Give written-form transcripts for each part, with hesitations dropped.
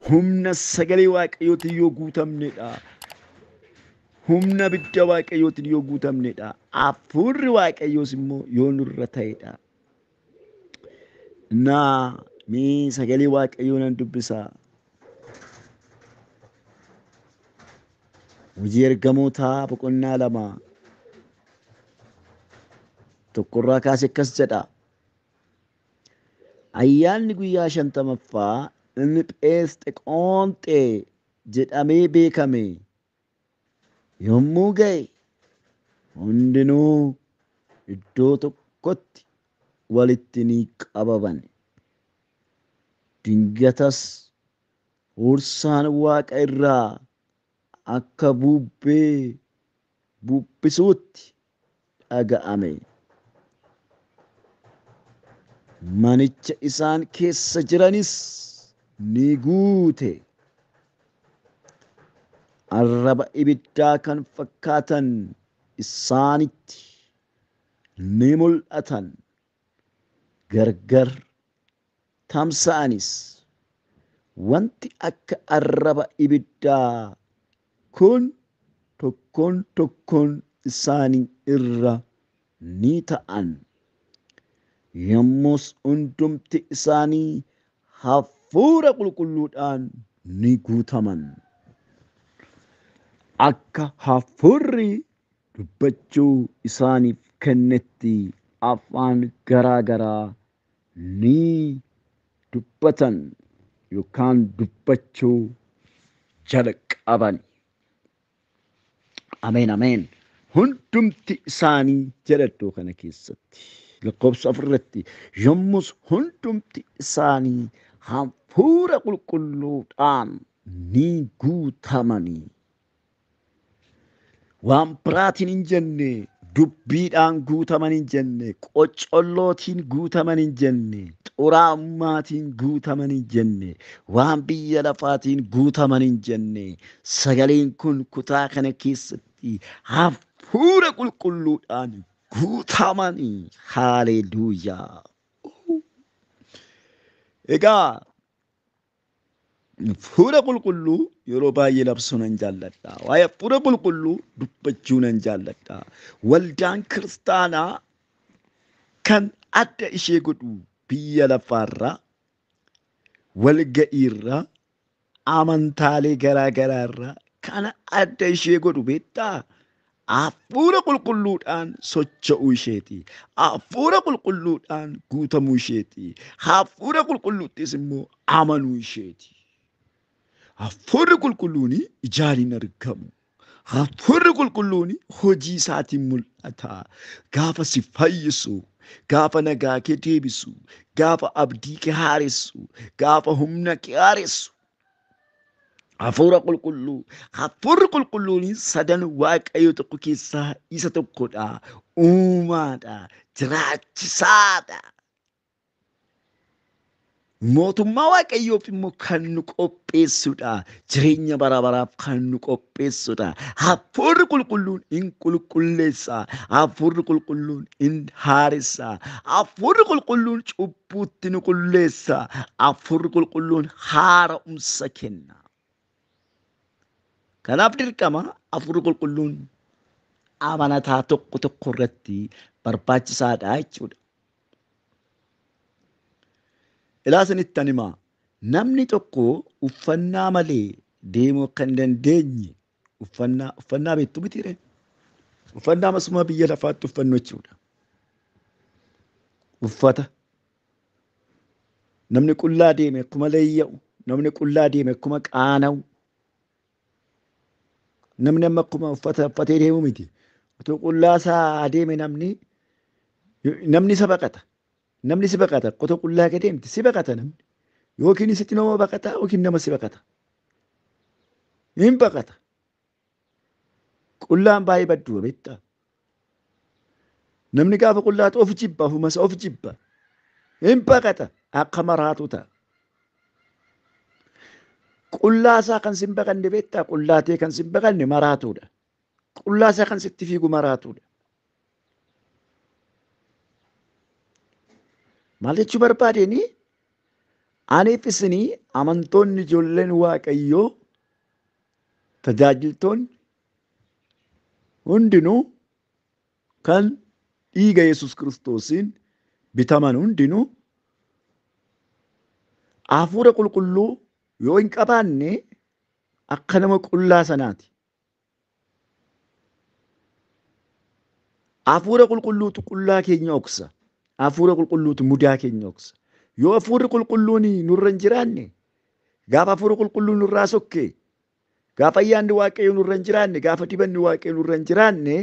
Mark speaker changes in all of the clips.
Speaker 1: Humna sagalee Waaqayyootiin yoo guutamnedha. Humna abidda Waaqayyootiin yoo guutamnedha. Hafuurri Waaqayyoos immoo yoo nurra ta'edha. Naa mee sagalee Waaqayyoo nan dubbisaa. Hojii Ergamootaa boqonnaa 2 tokkorraa kaasee akkas jedha. Ayyaanni guyyaa 50ffaa inni Pheesxeqoonxee jedhamee beekame yommuu ga'e hundinuu iddoo tokkotti walitti ni qabaman. Dingatas huursaan waaqa irraa akka bubbee bubbisuutti dhaga'ame. Manicha isaan keessa jiranis ni guute. Arraba ibiddaa kan fakkaatan isaanitti ni mul'atan. Gargar tamsa'anis wanti akka arraba ibiddaa kun tokkoon tokkoon isaanii irra ni ta'an. Yommus hundumti isaanii hafuura qulqulluudhaan ni guutaman. Akka hafuurri dubbachuu isaaniif kennetti afaan garaa garaa ni dubbatan yookaan dubbachuu jalqaban. Ameen ameen. Hundumti isaanii jedha iddoo kana keessatti. Lakkoofsa 4 irratti yommus hundumti isaanii hafuura qulqulluudhaan ni guutamanii. Waan biraatiin hin jenne, dubbiidhaan guutaman hin jenne, qocollootiin guutaman hin jenne, xuraammaatiin guutaman hin jenne, waan biyya lafaatiin guutaman hin jenne. Sagaleen kun kutaa kana keessatti hafuura qulqulluudhaan guutamanii. Haaleluuyaa. Egaa hafuura qulqulluu yeroo baay'ee labsuu nan jaalladha. Waa'ee hafuura qulqulluu dubbachuu nan jaalladha. Waldaan kiristaanaa kan adda ishee godhu biyya lafaarraa, walga'iirraa, amantaalee garaa garaarraa kana adda ishee godhu beektaa? Hafuura qulqulluudhaan socho'uu isheeti. Hafuura qulqulluudhaan guutamuu isheeti. Hafuura qulqulluuttis immoo amanuu isheeti. Hafuurri qulqulluun ijaan hin argamu. Hafuurri qulqulluun hojii isaatiin mul'ata. Gaafa si fayyisu, gaafa nagaa kee deebisu, gaafa abdii kee haaressu, gaafa humna kee haaressu. Hafuura qulqulluu. Hafuurri qulqulluun sadan Waaqayyo tokko keessaa isa tokkodha. Uumaadha. Jiraachisaadha. Mootummaa Waaqayyoof immoo kan nu qopheessudha. Jireenya bara baraaf kan nu qopheessudha. Hafuurri qulqulluun in qulqulleessa. Hafuurri qulqulluun in haaressa. Hafuurri qulqulluun cubbuutti nu qulleessa. Hafuurri qulqulluun haara'umsa kenna. Kanaaf dirqama hafuurri qulqulluun amanataa tokko tokko irratti barbaachisaadha jechuudha. Ilaa isinitti himaa, namni tokko uffannaa malee deemuu akka hin dandeenye uffannaa beektu mitiire? Uffannaa masuma biyya lafaatti uffannu jechuudha. Uffata. Namni qullaa deeme akkuma leeyya'u, namni qullaa deeme akkuma qaana'u, namni amma akkuma uffata uffatee deemu miti. Otoo qullaa isaa adeeme namni isa baqata. Namni si baqata. Otoo qullaa kee deemte si baqata namni. Yookiin sitti nama baqata yookiin nama si baqata. Hin baqata. Qullaan baay'ee badduu beektaa? Namni gaafa qullaatu of jibba, ofuma isaa of jibba. Hin baqata. Akka maraatu ta'a. Qullaa isaa kan sin baqanne beektaa? Qullaa ta'e kan sin baqanne maraatuudha. Qullaa isaa kan sitti fiigu maraatuudha. Maal jechuu barbaadeenii? Aniif isinii amantoonni ijoolleen Waaqayyoo tajaajiltoonni hundinuu kan dhiiga Yesuus Kiristoosiin bitaman hundinuu hafuura qulqulluu yoo hin qabaanne akka nama qullaa sanaati. Hafuura qulqulluutu qullaa keenya oksa. Hafuura qulqulluutu mudaa keenya oksa. Yoo hafuurri qulqulluun nurra hin jiraanne, gaafa hafuura qulqulluun nurraa sokke, gaafa ayyaanni Waaqayyoo nurra hin jiraanne, gaafa dibanni Waaqayyoo nurra hin jiraanne,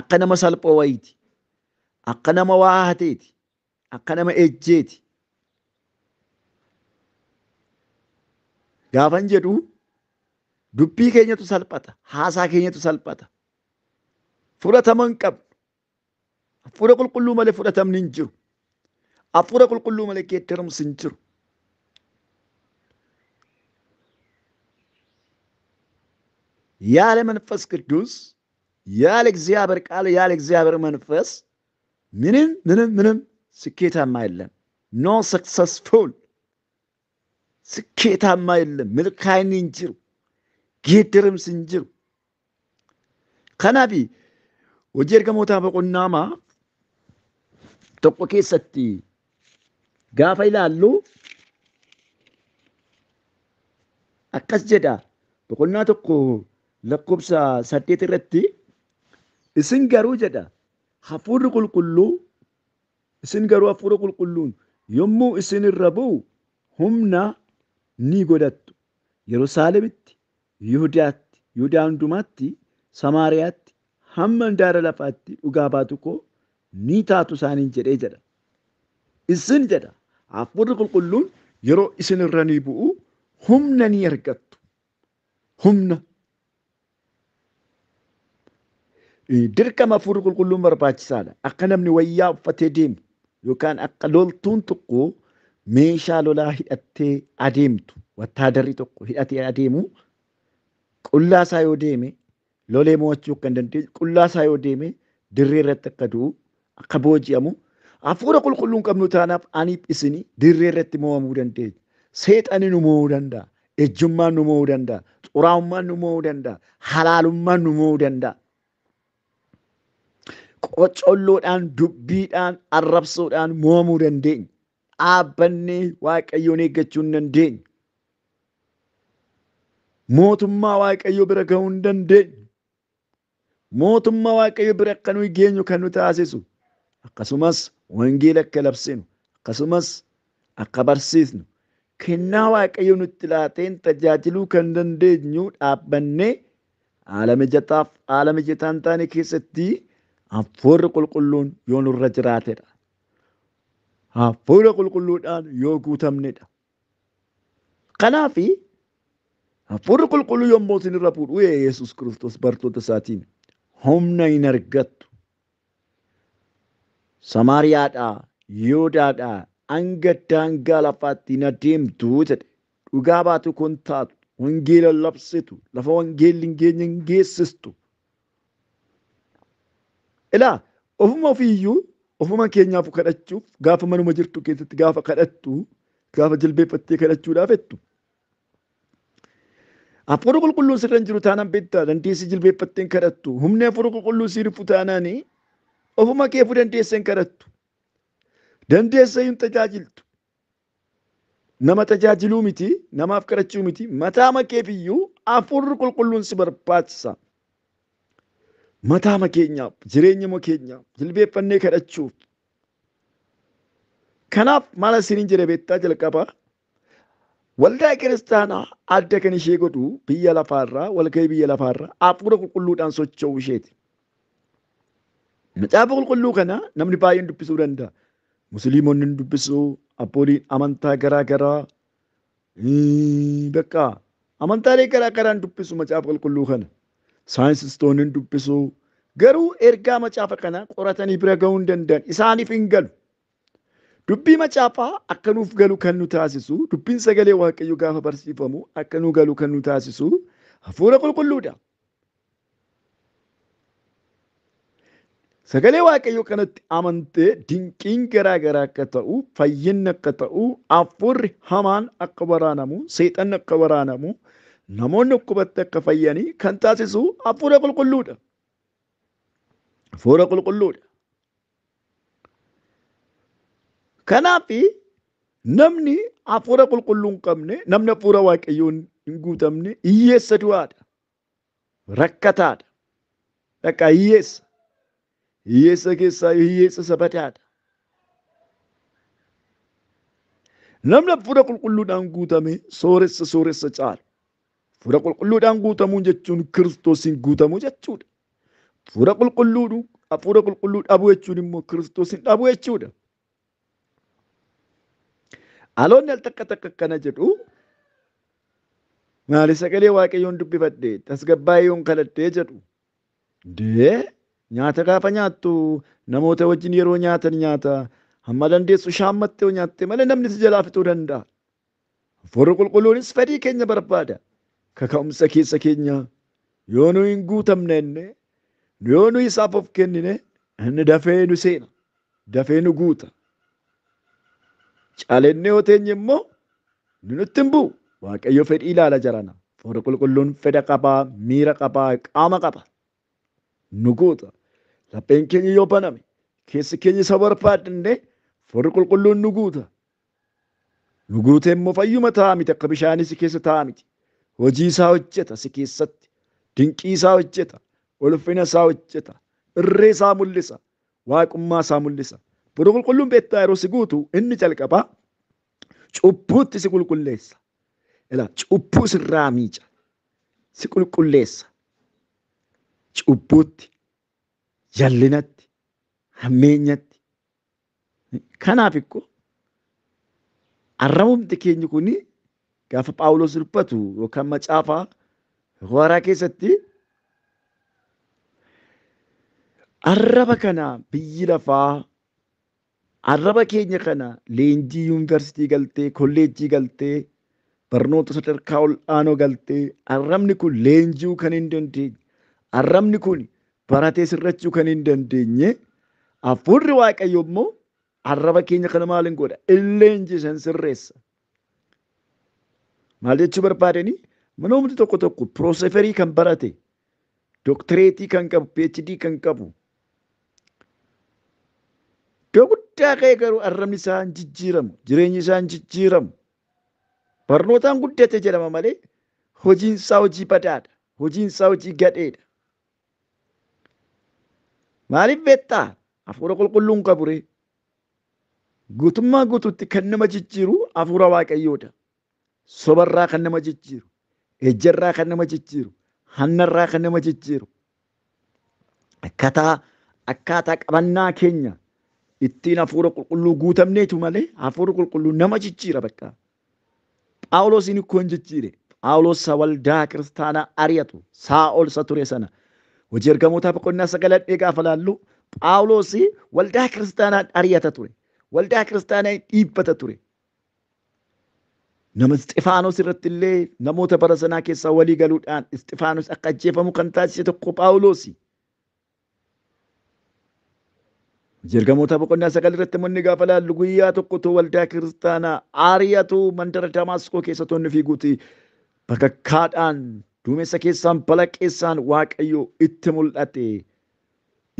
Speaker 1: akka nama salphoo wayiiti, akka nama waa hateeti, akka nama ejjeeti. Gaafan jedhu dubbii keenyatu salphata, haasaa keenyatu salphata. Fudhatama hin qabnu. Hafuura qulqulluu malee fudhatamni hin jiru. Hafuura qulqulluu malee geeddaramsi hin jiru. ያለ መንፈስ ቅዱስ፣ ያለ እግዚአብሔር ቃል፣ ያለ እግዚአብሔር መንፈስ ምንም ምንም ምንም ስኬታማ የለም። No successful ስኬታማ የለም። Milkaa'inni hin jiru. Geeddaramsi hin jiru. Kanaaf hojii ergamootaa boqonnaa 1 keessatti gaafa ilaallu akkas jedha. Boqonnaa 1 lakkoofsa 8 irratti isin garuu jedha hafuurri qulqulluu, isin garuu hafuura qulqulluun yommuu isin irra bu'u humna ni godhattu. Yerusaalemitti, Yihudaatti, Yihudaa hundumaatti, Samaariyaatti, hamma handaara lafaatti dhugaa baatu koo ni taatu isaaniin jedhee jedha. Isin jedha hafuurri qulqulluun yeroo isin irra ni bu'u humna ni argattu. Humna. Dirqama hafuurri qulqulluun barbaachisaadha. Akka namni wayyaa uffatee deemu yookaan akka loltuun tokko meeshaa lolaa hidhattee adeemtu, wattaadarri tokko hidhatee adeemu, qullaa isaa yoo deeme lolee mo'achuu akka hin dandeenye, qullaa isaa yoo deeme dirree irratti akka du'u, akka booji'amu, hafuura qulqulluun qabnu taanaaf aniif isin dirree irratti mo'amuu dandeenya. Seexanni nu mo'uu danda'a. Ejjummaan nu mo'uu danda'a. Xuraa'ummaan nu mo'uu danda'a. Halaalummaan nu mo'uu danda'a. Qocolloodhaan, dubbiidhaan, arrabsoodhaan mo'amuu dandeenya. Dhaabbannee Waaqayyoon eeggachuu hin dandeenyu. Mootummaa Waaqayyoo bira gahuu hin dandeenyu. Mootummaa Waaqayyoo bira akka nuyi geenyu kan nu taasisu, akkasumas wangeela akka labsinu, akkasumas akka barsiisnu, kennaa Waaqayyoo nutti laateen tajaajiluu kan dandeenyu dhaabbannee haala mijataaf haala mijataa hin taane keessatti hafuurri qulqulluun yoo nurra jiraatedha. Hafuura qulqulluudhaan yoo guutamnedha. Kanaaf hafuurri qulqulluu yommuu isin irra bu'u Yesuus Kiristoos bartoota isaatiin humna hin argattu. Samaariyaadhaa, Yihudaadhaa, hanga daangaa lafaatti hin adeemtu jedhe. Dhugaa baatu kun taatu, wangeela labsitu, lafa wangeelli hin geenye hin geessistu. Ilaa ofuma ofiiyyuu ofuma keenyaaf kadhachuuf gaafa manuma jirtu keessatti gaafa kadhattu, gaafa jilbeeffattee kadhachuudhaaf jettu. Hafuura qulqulluun sirra hin jiru taanaan beektaa dandeessii jilbeeffattee hin kadhattu. Humni hafuura qulqulluu sii dhufu taanaan ofuma keefuu dandeessee hin kadhattu. Dandeessee hin tajaajiltu. Nama tajaajiluu miti, namaaf kadhachuu miti, mataa keefiyyuu hafuurri qulqulluun si barbaachisa. Mataa keenyaaf, jireenya keenyaaf, jilbeeffannee kadhachuuf. Kanaaf maal isiniin jedhe beektaa jalqaba? Waldaa kiristaanaa adda kan ishee godhu biyya lafaarraa, walgahii biyya lafaarraa hafuura qulqulluudhaan socho'uu isheeti. Macaafa qulqulluu kana namni baay'een dubbisuu danda'a. Musliimonni hin dubbisu, abbooliin amantaa garaa garaa, bakka amantaalee garaa garaan dubbisu macaafa qulqulluu kana. Saayinsistoonni hin dubbisu. Garuu ergaa macaafa kana qoratanii bira gahuu hin danda'an. Isaaniif hin galu. Dubbii macaafaa akka nuuf galu kan nu taasisu, dubbiin sagalee Waaqayyoo gaafa barsiifamu akka nu galu kan nu taasisu hafuura qulqulluudha. Sagalee Waaqayyoo kanatti amantee dinqiin garaa garaa akka ta'u, fayyinni akka ta'u, hafuurri hamaan akka waraanamu, seexanni akka waraanamu, namoonni dhukkubatti akka fayyanii kan taasisu hafuura qulqulluudha. Hafuura qulqulluudha. Kanaaf namni hafuura qulqulluu hin qabne, namni hafuura Waaqayyoon hin guutamne hiyyeessa du'aadha. Rakkataadha. Dhaqa hiyyeessa. Hiyyeessa keessaa hiyyeessa sabataadha. Namni hafuura qulqulluudhaan guutame sooressa sooressa caala. Hafuura qulqulluudhaan guutamuu jechuun Kiristoosiin guutamuu jechuudha. Hafuura qulqulluu hafuura qulqulluu dhabuu jechuun immoo Kiristoosiin dhabuu jechuudha. Dhaloonni al takka takka akkana jedhu, maali sagalee Waaqayyoon dubbifadhe tasgabbaa'ee kadhadhee jedhu. Dee nyaata gaafa nyaattu namoota wajjin yeroo nyaatan nyaata hamma dandeessu shaammattee nyaatte malee namni si jalaa fixuu danda'a. Hafuurri qulqulluunis fedhii keenya barbaada. Kaka'umsa keessa keenya yoo nu hin guutamne inni yoo nu isaaf of kennine inni dafee nu seena, dafee nu guuta. Caalennee yoo teenye immoo nu nutti hin bu'u. Waaqayyo fedhii ilaala jarana. Hafuurri qulqulluun fedha qabaa, miira qabaa, qaama qaba. Nu guuta. Lapheen keenya yoo baname, keessi keenya isa barbaadne, hafuurri qulqulluun nu guuta. Nu guutee immoo fayyuma ta'a miti, akka bishaanii si keessa ta'a miti. Hojii isaa hojjeta si keessatti. Dinqii isaa hojjeta. Ulfina isaa hojjeta. Irree isaa mul'isa. Waaqummaa isaa mul'isa. Hafuurri qulqulluun beektaa yeroo si guutu inni jalqabaa cubbuutti si qulqulleessa. Ilaa cubbuu sirraa miica. Si qulqulleessa. Cubbuutti, jallinatti, hammeenyatti. Kanaaf ikkoo arrabumti keenya kuni gaafa Phaawulos dubbatu yookaan macaafa haaraa keessatti arraba kana biyyi lafaa arraba keenya kana leenjii yuunivarsiitii galtee, kolleejjii galtee, barnoota sadarkaa ol aanoo galtee arrabni kun leenji'uu kan hin dandeenye, arrabni kun baratee sirrachuu kan hin dandeenye, hafuurri Waaqayyo immoo arraba keenya kana maal godha? Leenjisan sirreessa. Maal jechuu barbaadanii? Namoonni tokko tokko piroofeesarii kan barate, dooktireetii kan qabu, PhD kan qabu, iddoo guddaa ka'e garuu arrabni isaa hin jijjiiramu, jireenyi isaa hin jijjiiramu. Barnootaan guddate jedhama malee hojiin isaa hojii badaadha. Hojiin isaa hojii gadheedha. Maaliif beektaa? Hafuura qulqulluun qabu ree. Guutummaa guutuutti kan nama jijjiiru hafuura Waaqayyoodha. Sobarraa kan nama jijjiiru, ejjarraa kan nama jijjiiru, hannarraa kan nama jijjiiru. Akkaataa qabannaa keenya ittiin hafuura qulqulluu guutamneetu malee hafuura qulqulluu nama jijjiira bakka. Phaawulosiin ikkoo hin jijjiire. Phaawulos isa waldaa kiristaanaa ari'atu Saa'ol isa ture sana. Hojii ergamootaa boqonnaa 9 gaafa laallu Phaawulos waldaa kiristaanaa ari'ata ture. Waldaa kiristaanaa dhiibbata ture. Nama Isxifaanos irratti illee namoota bara sanaa keessaa walii galuudhaan Isxifaanos akka ajjeefamu kan taasise tokko Phaawulosi. Hojii ergamoota boqonnaa 9 irratti manni gaafa laallu guyyaa tokkotu waldaa kiristaanaa ari'atu mandara Damaasqoo keessa toonni fiiguuti. Bakakkaadhaan duumessa keessaan balaqqeessaan Waaqayyo itti mul'ate.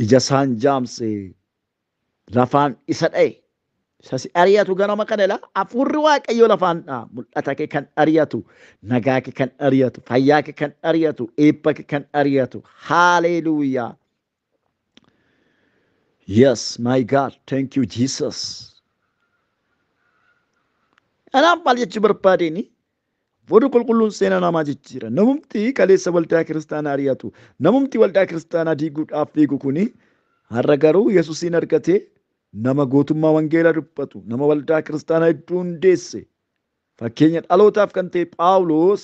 Speaker 1: Ija isaan jaamse, lafaan isa dha'e. Isa si ari'atu ganama kana ilaa hafuurri Waaqayyo lafaan dha'a. Mul'ata kee kan ari'atu, nagaa kee kan ari'atu, fayyaa kee kan ari'atu, eebba kee kan ari'atu. Haaleluuyaa. Yes, my God, thank you, Jesus. Kanaaf maal jechuu barbaadeen? Hafuurri qulqulluun seenaa namaa jijjiira. Namumti kaleessa waldaa kiristaanaa ari'atu, namumti waldaa kiristaanaa diiguudhaaf fiigu kuni har'a garuu Yesuusiin argatee nama gootummaa wangeelaa dubbatu, nama waldaa kiristaanaa hedduu hundeesse, fakkeenya dhalootaaf kan ta'e Phaawulos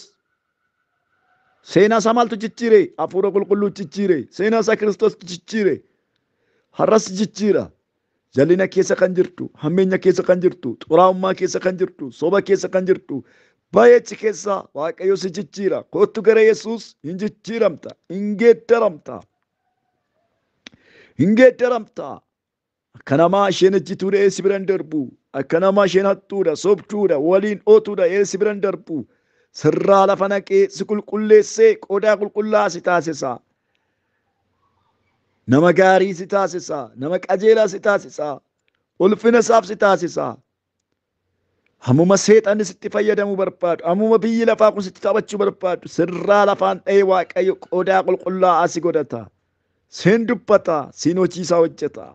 Speaker 1: seenaa isaa maaltu jijjiire? Hafuura qulqulluu jijjiire. Seenaa isaa Kiristoos jijjiire. Har'as jijjiira. Jal'ina keessa kan jirtu, hammeenya keessa kan jirtu, xuraa'ummaa keessa kan jirtu, soba keessa kan jirtu, baay'eechi keessa Waaqayyo si jijjiira. Kottu gara Yesuus, hin jijjiiramta, hin geeddaramta. Hin geeddaramta. Akka namaa isheen ejjituudha eessi biran darbu. Akka namaa isheen hattuudha, sobduudha, waliin ootuudha eessi biran darbu. Sirraa lafa naqee si qulqulleessee qodaa qulqullaa si taasisa. Nama gaarii si taasisa. Nama qajeelaa si taasisa. Ulfina isaaf si taasisa. Hammuma seexanni sitti fayyadamuu barbaadu, hammuma biyyi lafaa kun sitti taphachuu barbaadu, sirraa lafaan dha'ee Waaqayyo qodaa qulqullaa'aa si godhata. Siin dubbata, siin hojii isaa hojjeta.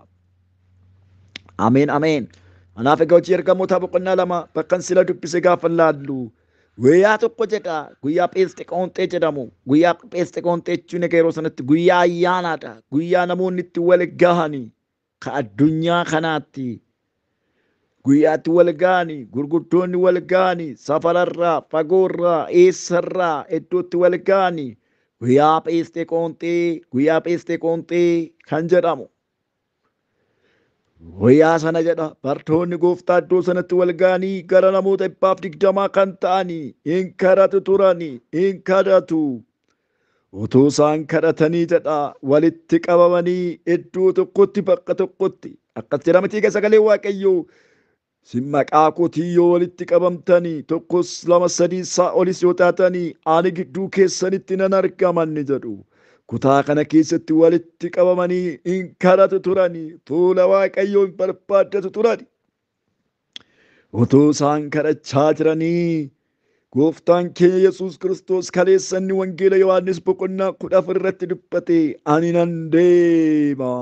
Speaker 1: Ameen, ameen. Kanaaf egaa hojii ergamootaa boqonnaa 2 bakkan sila dubbise gaafa laallu guyyaa tokko jedha, guyyaa Pheenxeqoonxee jedhamu. Guyyaa Pheenxeqoonxee jechuun egaa yeroo sanatti guyyaa ayyaanaadha. Guyyaa namoonni itti wal gahanii ka addunyaa kanaatti. Guyyaatti wal gahanii, gurguddoonni wal gahanii, safararraa, fagoorraa, eessarraa iddootti wal gahanii guyyaa Pheenxeqoonxee, guyyaa Pheenxeqoonxee kan jedhamu. Guyyaa sana jedha bartoonni gooftaa iddoo sanatti wal gahanii gara namoota 120 kan ta'anii hin kadhatu turanii, hin kadhatu. Utuu isaan kadhatanii jedha walitti qabamanii iddoo tokkotti bakka tokkotti. Akkas jedha miti egaa sagalee Waaqayyoo. Isin maqaa kootii yoo walitti qabamtanii tokkos lama sadii isaa olis yoo taatanii ani gidduu keessanitti nan argama inni jedhu. Kutaa kana keessatti walitti qabamanii hin kadhatu turanii, fuula Waaqayyoo hin barbaaddatu turani. Utuu isaan kadhachaa jiranii gooftaan keenya Yesuus Kiristoos kaleessa inni wangeela Yohaannis boqonnaa 14 irratti dubbate, ani nan deema,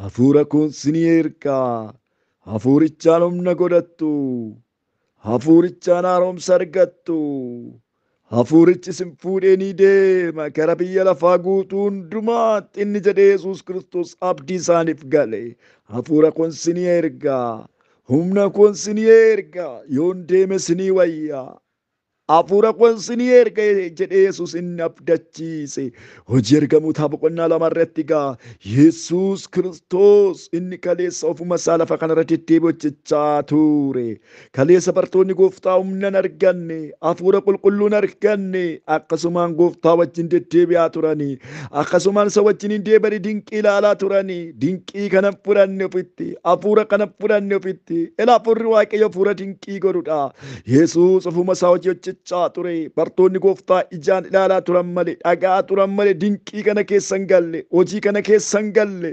Speaker 1: hafuura koon sinii erga, hafuurichaan humna godhattu, hafuurichaan haaromsa argattu, hafuurichi isin fuudhee ni deema gara biyya lafaa guutuu hundumaatti inni jedhee Yesuus Kiristoos abdii isaaniif gale. Hafuura koon sinii erga, humna koon sinii erga, yoon deeme sinii wayya. Hafuura koon sinii erga jedhee Yesuus inni abdachiise. Hojii ergamootaa boqonnaa 2 irratti egaa Yesuus Kiristoos inni kaleessa ofuma isaa lafa kanarra deddeebi'ee hojjechaa ture. Kaleessa bartoonni gooftaa humna hin arganne, hafuura qulqulluu hin arganne, akkasumaan gooftaa wajjin deddeebi'aa turanii, akkasumaan isa wajjin hin deebi'anii dinqii ilaalaa turanii, dinqii kana fudhanne ofitti, hafuura kana fudhanne ofitti. Ilaa hafuurri Waaqayyo hafuura dinqii godhudha. Yesuus ofuma isaa hojii hojjechaa ture. Bartoonni gooftaa ijaan ilaalaa turan malee, dhaga'aa turan malee dinqii kana keessa hin galle, hojii kana keessa hin galle.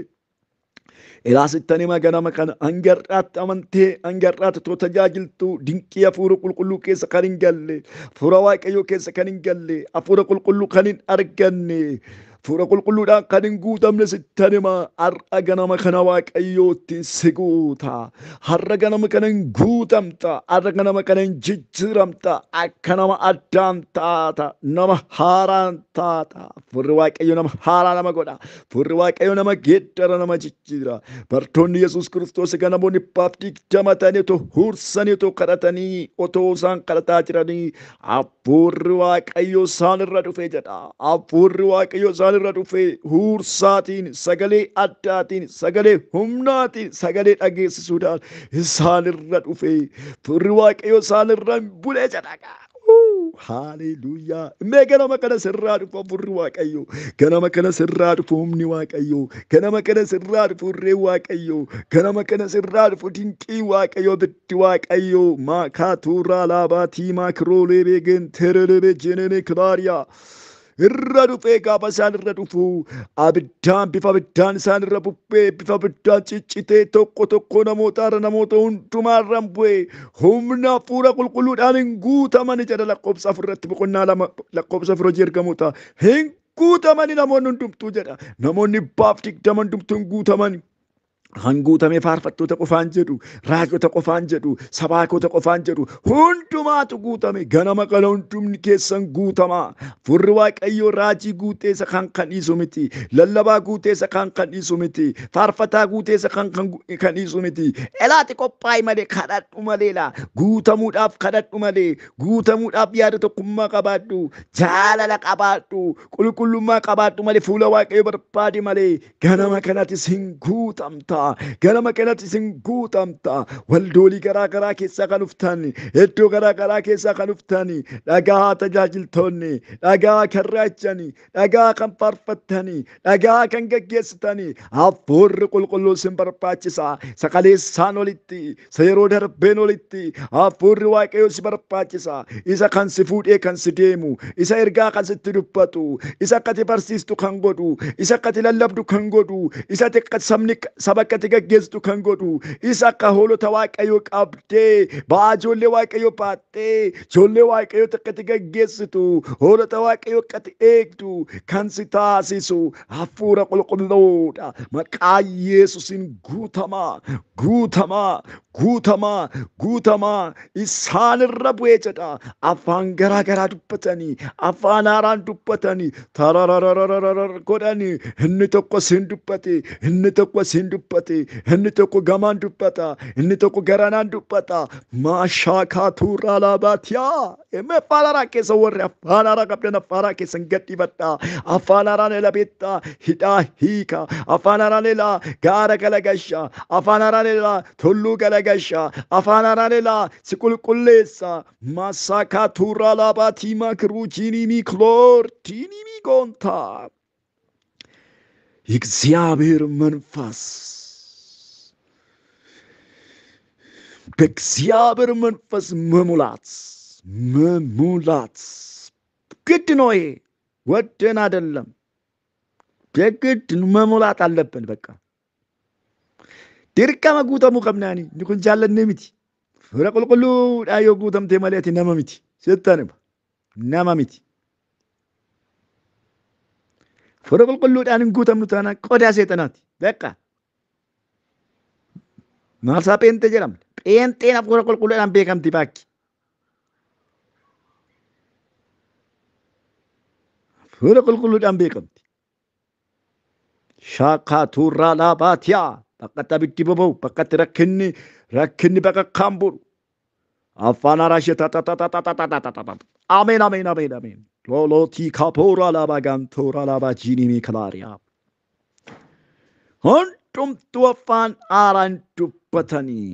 Speaker 1: Ilaa sittan hima ganama kana hanga har'aatti amantee, hanga har'aatti otoo tajaajiltuu dinqii hafuura qulqulluu keessa kan hin galle, hafuura Waaqayyoo keessa kan hin galle, hafuura qulqulluu kan hin arganne, hafuura qulqulluudhaan kan hin guutamne sittan hima. Har'a ganama kana Waaqayyootti si guuta. Har'a ganama kana hin guutamta. Har'a ganama kana hin jijjiiramta. Akka nama addaan taata. Nama haaraan taata. Hafuurri Waaqayyoo nama haaraa nama godha. Hafuurri Waaqayyoo nama geeddara, nama jijjiira. Bartoonni Yesuus Kiristoos egaa namoonni 120 ta'anii otoo huursanii, otoo kadhatanii, otoo isaan kadhataa jiranii hafuurri Waaqayyoo isaan irra dhufe jedha. Hafuurri Waaqayyoo isaan irra dhufe huursaatiin, sagalee addaatiin, sagalee humnaatiin, sagalee dhageessisuudhaan isaan irra dhufe. Hafuurri Waaqayyoo isaan irra hin bule jedha. Haleluuyaa. Mee ganama kana sirraa dhufu hafuurri Waaqayyoo. Ganama kana sirraa dhufu humni Waaqayyoo. Ganama kana sirraa dhufu irreen Waaqayyoo. Ganama kana sirraa dhufu dinqii Waaqayyoo, biddi Waaqayyoo. Maakaatuuraa laabaatii maakiroolee beegen terelebe jeneme kilaariyaa. Irra dhufee gaafa isaan irra dhufu abiddaan, bifa abiddaan isaan irra bubbee, bifa abiddaan ciccitee tokko tokko namootaarra, namoota hundumaarra bu'ee humna hafuura qulqulluudhaan hin guutamani jedha lakkoofsa 4 irratti boqonnaa 2 lakkoofsa 4 hojii ergamootaa. Hin guutamani namoonni hundumtuu jedha. Namoonni 120 hundumtuu hin guutamani. Kan guutamee faarfattoota qofaan jedhu, raajota qofaan jedhu, sabaakota qofaan jedhu, hundumaatu guutame. Ganama kana hundumni keessan guutamaa. Hafuurri Waaqayyoo raajii guutee isa kan kan dhiisu miti, lallabaa guutee isa kan kan dhiisu miti, faarfataa guutee isa kan kan dhiisu miti. Elaati qophaa'i malee, kadhadhu malee laa. Guutamuudhaaf kadhadhu malee, guutamuudhaaf yaada tokkummaa qabaadhu, jaalala qabaadhu, qulqullummaa qabaadhu malee, fuula Waaqayyoo barbaadi malee. Ganama kanattis hin guutamta. Ganama kanatti isin guutamta. Waldoolii garaa garaa keessaa kan dhuftan, iddoo garaa garaa keessaa kan dhuftan, dhagaa tajaajiltoonni, dhagaa kan raajjani, dhagaa kan faarfattani, dhagaa kan gaggeessitani, hafuurri qulqulluu isin barbaachisa. Saqaleessaan olitti, isa yeroo darbeen olitti, hafuurri Waaqayyoo si barbaachisa. Isa kan si fuudhee kan si deemu, isa ergaa kan sitti dubbatu, isa akka ati barsiistu kan godhu, isa akka ati lallabdu kan godhu, isa akka sabni saba akka ati gaggeessitu kan godhu, isa akka hoolota Waaqayyoo qabdee ba'aa ijoollee Waaqayyoo baattee ijoollee Waaqayyoo akka ati gaggeessitu, hoolota Waaqayyoo akka ati eegdu kan si taasisu hafuura qulqulluudha. Maqaa Yesuusiin guutamaa, guutamaa, guutamaa, guutamaa. Isaan irra bu'ee jedha. Afaan garaa garaa dubbatanii, afaan haaraan dubbatanii, tarararararar godhanii, inni tokko siin dubbate, inni tokko siin dubbate, inni tokko gamaan dubbata, inni tokko garanaan dubbata. Maashaakaa tuuraa laabaatiyaa. Emme afaan haaraa keessa warri afaan haaraa qabdan afaan haaraa keessan gadhiifadhaa. Afaan haaraan ela beektaa hidhaa hiika. Afaan haaraan ela gaara galagasha. Afaan haaraan ela tulluu galagasha. Afaan haaraan ela si qulqulleessa. Maasaakaa tuuraa laabaatii maakiruu jiinii miikloor tiinii miigoontaa. የእግዚአብሔር መንፈስ በእግዚአብሔር መንፈስ መሙላት መሙላት ግድ ነው። ይሄ ወደን አይደለም፣ በግድ መሙላት አለብን። በቃ dirqama guutamuu qabnaani. Inni kun jaallannee miti. Hafuura qulqulluudhaan yoo guutamte malee ati nama miti. Sittan hima. Nama miti. Hafuura qulqulluudhaan hin guutamnu taanaan qodaa seexanaati. Beekaa. Maalsaa pheenxee jedhamna. Pheenxeen hafuura qulqulluudhaan beekamti baakki. Hafuura qulqulluudhaan beekamti. Shaakaa tuurraa laabaatiyaa. Bakka itti abiddi boba'u, bakka itti rakkinni bakakkaan bu'u. Afaan haaraa ishee ta. Ameen, ameen, ameen, ameen. Lolootii kapoora laabaa gantoora laabaa jiinii miikilaariyaa. Hundumtuu afaan haaraan dubbatanii,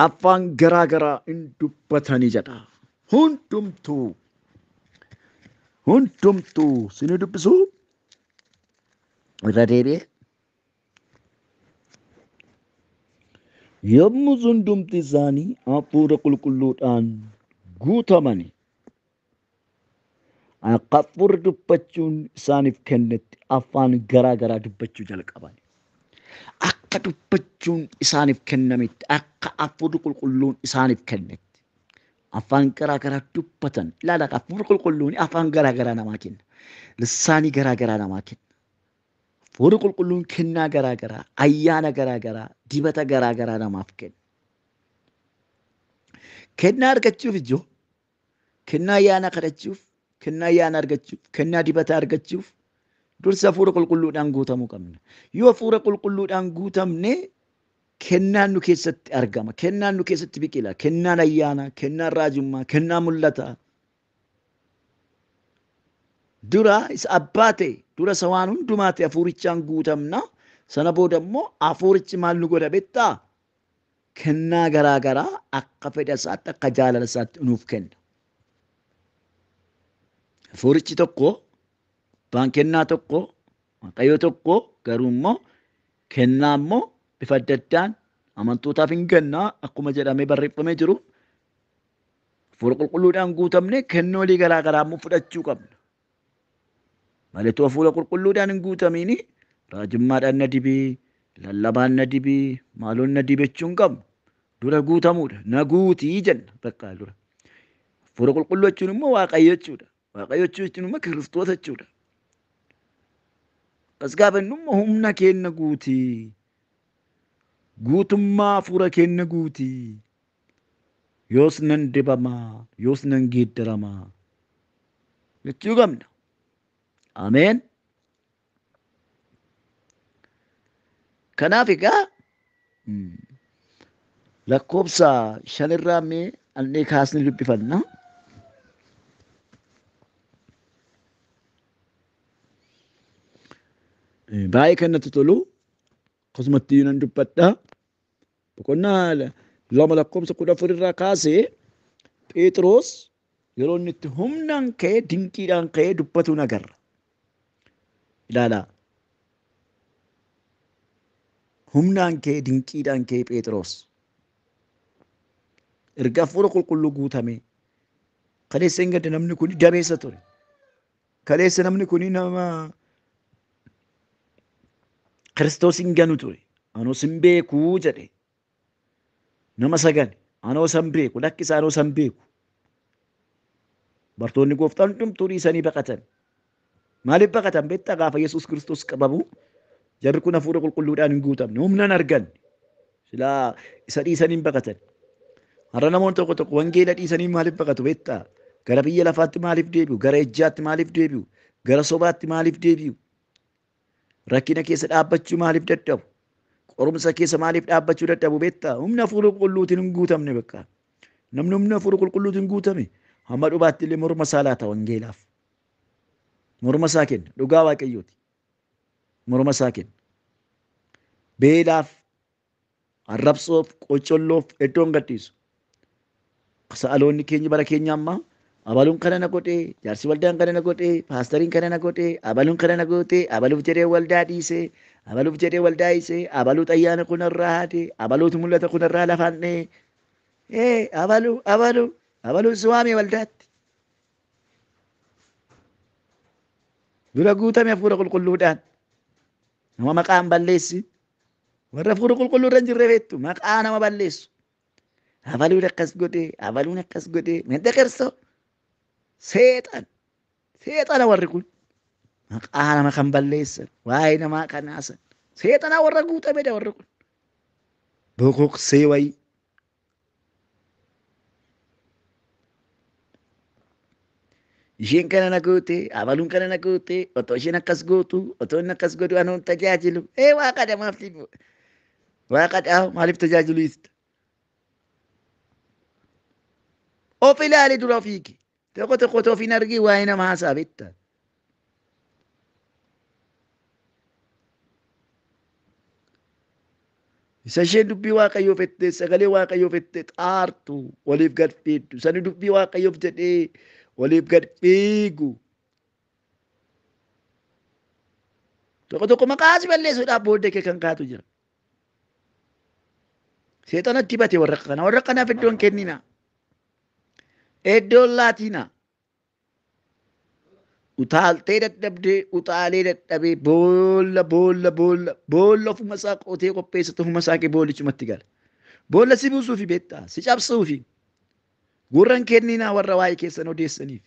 Speaker 1: afaan garaa garaa hin dubbatanii jedha. Hundumtuu hundumtuu sini dubbisuu irra deebi'ee. Yommuu hundumti isaanii hafuura qulqulluudhaan guutamani, akka hafuurri dubbachuun isaaniif kennetti afaan garaa garaa dubbachuu jalqaban. Akka dubbachuun isaaniif kennametti, akka hafuurri qulqulluun isaaniif kennetti afaan garaa garaa dubbatan. Ilaala, hafuurri qulqulluun afaan garaa garaa namaa kenna. Lissaanii garaa garaa namaa kenna. Hafuurri qulqulluun kennaa garaa garaa, ayyaana garaa garaa, dibata garaa garaa namaaf kenna. Kennaa argachuuf ijoo, kennaa ayyaana kadhachuuf, kennaa ayyaana argachuuf, kennaa dibata argachuuf dursa hafuura qulqulluudhaan guutamuu qabna. Yoo hafuura qulqulluudhaan guutamne kennaan nu keessatti argama, kennaan nu keessatti biqila, kennaan ayyaana, kennaan raajummaa, kennaa mul'ata. Dura isa abbaa ta'e, dura isa waan hundumaa ta'e hafuurichaan guutamna. Sana booda immoo hafuurichi maal nu godha beektaa? Kennaa garaa garaa akka fedha isaatti, akka jaalala isaatti nuuf kenna. Hafuurichi tokko, abbaan kennaa tokko, Waaqayyo tokko, garuu immoo kennaa immoo bifa adda addaan amantootaaf hin kennaa akkuma jedhamee barreeffamee jiru. Hafuura qulqulluudhaan guutamne kennoolee garaa garaa immoo fudhachuu qabna. Malee hafuura qulqulluudhaan hin guutamiini raajummaadhaan na dibii, lallabaan na dibii, maaloon na dibii jechuu hin qabnu. Dura guutamuudha. Na guutii jenna bakka dura. Hafuura qulqulluu jechuun immoo Waaqayyo jechuudha. Waaqayyo jechuun immoo Kiristoos jechuudha. Akkas gaafa inni immoo humna keenya guutii. Guutummaa hafuura keenya guutii. Yoos nan dibamaa, yoos nan geeddaramaa jechuu qabna. Ameen. Kanaaf egaa lakkoofsa 5 irraa mee annee kaasni dubbifanna. Baay'ee kan natti tolu Akkasumatti nan dubbadha. Boqonnaa 2 lakkoofsa 14 irraa kaasee Phexros yeroo inni itti humnaan ka'ee dinqiidhaan ka'ee dubbatu agarra. Ilaalaa. Humnaan ka'ee dinqiidhaan ka'ee Phexros. Erga hafuura qulqulluu guutame kaleessa hin gadda namni kun dabeessa ture. Kaleessa namni kun nama Kiristoos hin ganu ture. Anoo sin beekuu jedhe. Nama sagan anoo san beeku lakkisa anoo san beeku. Bartoonni gooftaan hundumtuu dhiisanii baqatan. Maaliif baqatan beektaa gaafa Yesuus Kiristoos qabamu jarri kun hafuura qulqulluudhaan hin guutamne humna hin arganne. Silaa isa dhiisanii hin baqatan. Har'a namoonni tokko tokko wangeela dhiisanii maaliif baqatu beektaa? Gara biyya lafaatti maaliif deebi'u? Gara ejjaatti maaliif deebi'u? Gara sobaatti maaliif deebi'u? Rakkina keessa dhaabbachuu maaliif dadhabu? Qorumsa keessa maaliif dhaabbachuu dadhabu beektaa? Humna hafuura qulqulluutiin hin guutamne bakka. Namni humna hafuura qulqulluutiin guutame hamma dhumaatti illee morma isaa laata wangeelaaf. Morma isaa kenna. Dhugaa Waaqayyooti. Morma isaa kenna. Beelaaf, arrabsoof, qocolloof iddoo hin gadhiisu. Sa'aloonni keenya bara keenya ammaa abaluun kana na godhee, jaarsi waldaan kana na godhee, paastariin kana na godhee, abaluun kana na gootee, abaluuf jedhee waldaa dhiisee, abaluuf jedhee waldaa dhiisee, abaluu xayyaana kunarraa haadee, abaluutu mul'ata kunarraa lafaan dhee. Ee abaluu abaluu abaluun si waame waldaatti. Dura guutame hafuura qulqulluudhaan. Nama maqaan balleessi. Warra hafuura qulqulluu irra hin jirre beektu maqaa nama balleessu. Abaluun akkas godhee, abaluun akkas godhee, madda qirsoo. Seexan. Seexana warri kun. Maqaa nama kan balleessan, waa'ee namaa kan haasan. Seexanaa warra guutamedha warri kun. Bokoksee wayii. Isheen kana na goote, abaluun kana na goote, otoo isheen akkas gootu, otoo inni akkas godhu anuun tajaajilu. Ee waaqadha maaf waaqadha maaliif tajaajilu dhiista? Of ilaali dura ofii kee. Tokko tokko otoo of hin argin waa'ee nama haasaa beektaa. Isa isheen dubbii Waaqayyoof jettee sagalee Waaqayyoof jettee xaartu waliif gad fiigdu. Sani dubbii Waaqayyoof jedhee waliif gad fiigu. Tokko tokko maqaa si balleessuudhaaf booddee kee kan kaatu jira. Seexanatti bate warra kana. Warra kanaaf iddoon kennina. Iddoon laatina. Utaaltee dadhabdee utaalee dadhabee boolla boolla boolla boolla ofuma isaa qotee qopheessatu ofuma isaa kee boollichumatti gala. Boolla si buusuufi beektaa si cabsuufi. Gurra hin kenninaa warra waa'ee keessan odeessaniif.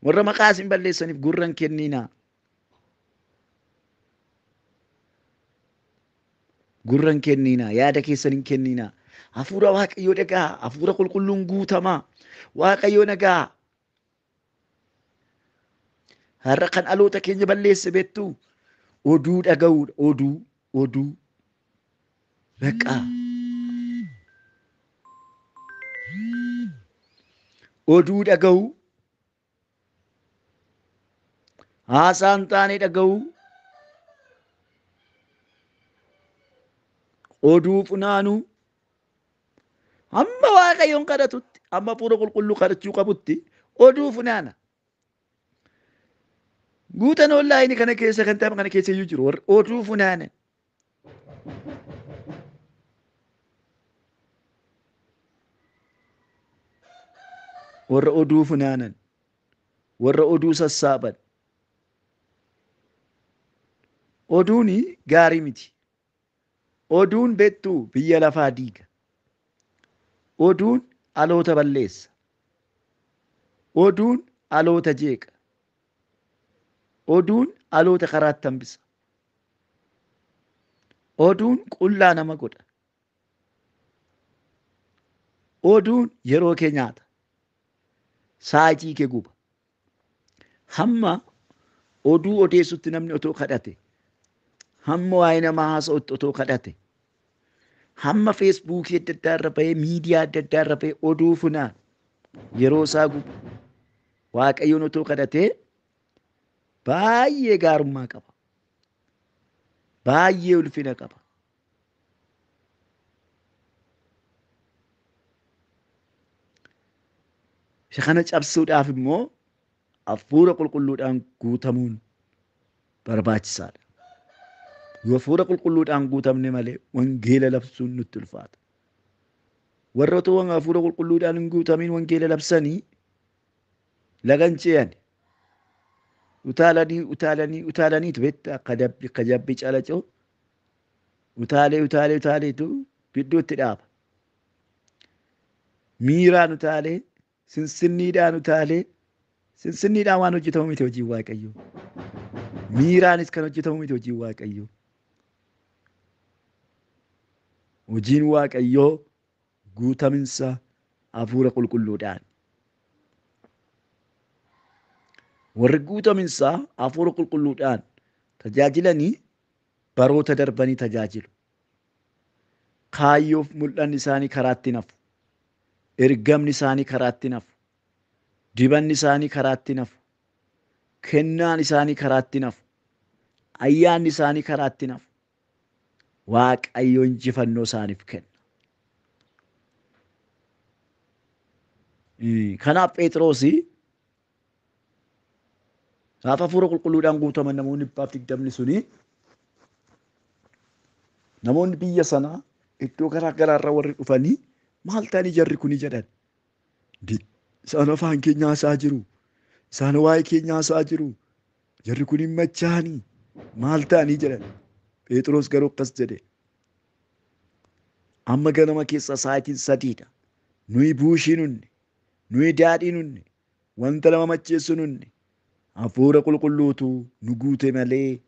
Speaker 1: Warra maqaa isin balleessaniif gurra hin kenninaa. Gurra hin kenninaa yaada keessan hin kenninaa. Hafuura Waaqayyoo dhagaa hafuura qulqulluun guutamaa. Waaqayyoo nagaa. Har'a kan dhaloota keenya balleesse beektu oduu dhaga'uudha. Oduu oduu baqaa. Oduu dhaga'uu. Haasaa hin taane dhaga'uu. Oduu funaanuu. Hamma Waaqayyoon kadhatutti, hamma hafuura qulqulluu kadhachuu qabutti oduu funaana. Guutan onlaayinii kana keessa kan ta'an kana keessa iyyuu jiru warri oduu funaanan. Warra oduu funaanan, warra oduu sassaaban. Oduun gaarii miti. Oduun beektuu biyya lafaa diiga. Oduun dhaloota balleessa. Oduun dhaloota jeeqa. Oduun dhaloota karaatti hambisa. Oduun qullaa nama godha. Oduun yeroo kee nyaata. Sa'aatii kee guba. Hamma oduu odeessutti namni otoo kadhate, hamma waa'ee namaa haasa'utti otoo kadhate, hamma feesbuukii adda addaa irra bahee miidiyaa adda addaa irra bahee oduu funaan yeroo isaa gubu Waaqayyoon otoo kadhatee baay'ee gaarummaa qaba. Baay'ee ulfina qaba. Isa kana cabsuudhaaf immoo hafuura qulqulluudhaan guutamuun barbaachisaadha. Yoo hafuura qulqulluudhaan guutamne malee wangeela labsuun nutti ulfaata. Warra otoo hafuura qulqulluudhaan hin guutamiin wangeela labsanii lagan ce'an utaalanii utaalanii utaalaniitu beektaa akka jabbii calaca'u utaalee utaalee utaaleetu gidduutti dhaaba. Miiraan utaalee, sinsinniidhaan utaalee, sinsinniidhaan waan hojjetamu miti hojiin Waaqayyoo. Miiraanis kan hojjetamu miti hojiin Waaqayyoo. Hojiin Waaqayyoo guutaminsa hafuura qulqulluudhaan. Warri guutaminsa hafuura qulqulluudhaan tajaajilanii baroota darbanii tajaajilu. Kaayyoof mul'anni isaanii karaatti nafu. Ergamni isaanii karaatti nafu. Dibanni isaanii karaatti nafu. Kennaan isaanii karaatti nafu. Ayyaanni isaanii karaatti nafu. Waaqayyo injifannoo isaaniif kenna. Kanaaf Phexros gaafa hafuura qulqulluudhaan guutaman namoonni 120 suni namoonni biyya sanaa iddoo garaa garaarraa warri dhufanii maal ta'anii jarri kuni jedhan. Isaan afaan keenya haasaa jiru. Isaan waa'ee keenya haasaa jiru. Jarri kun hin machaanii maal ta'anii jedhan. Phexros garuu akkas jedhe. Amma ganama keessa sa'aatiin 3dha. Nuyi buushii nunne, nuyi daadhii nunne, wanta nama macheessu nunne. Hafuura qulqulluutu nu guute malee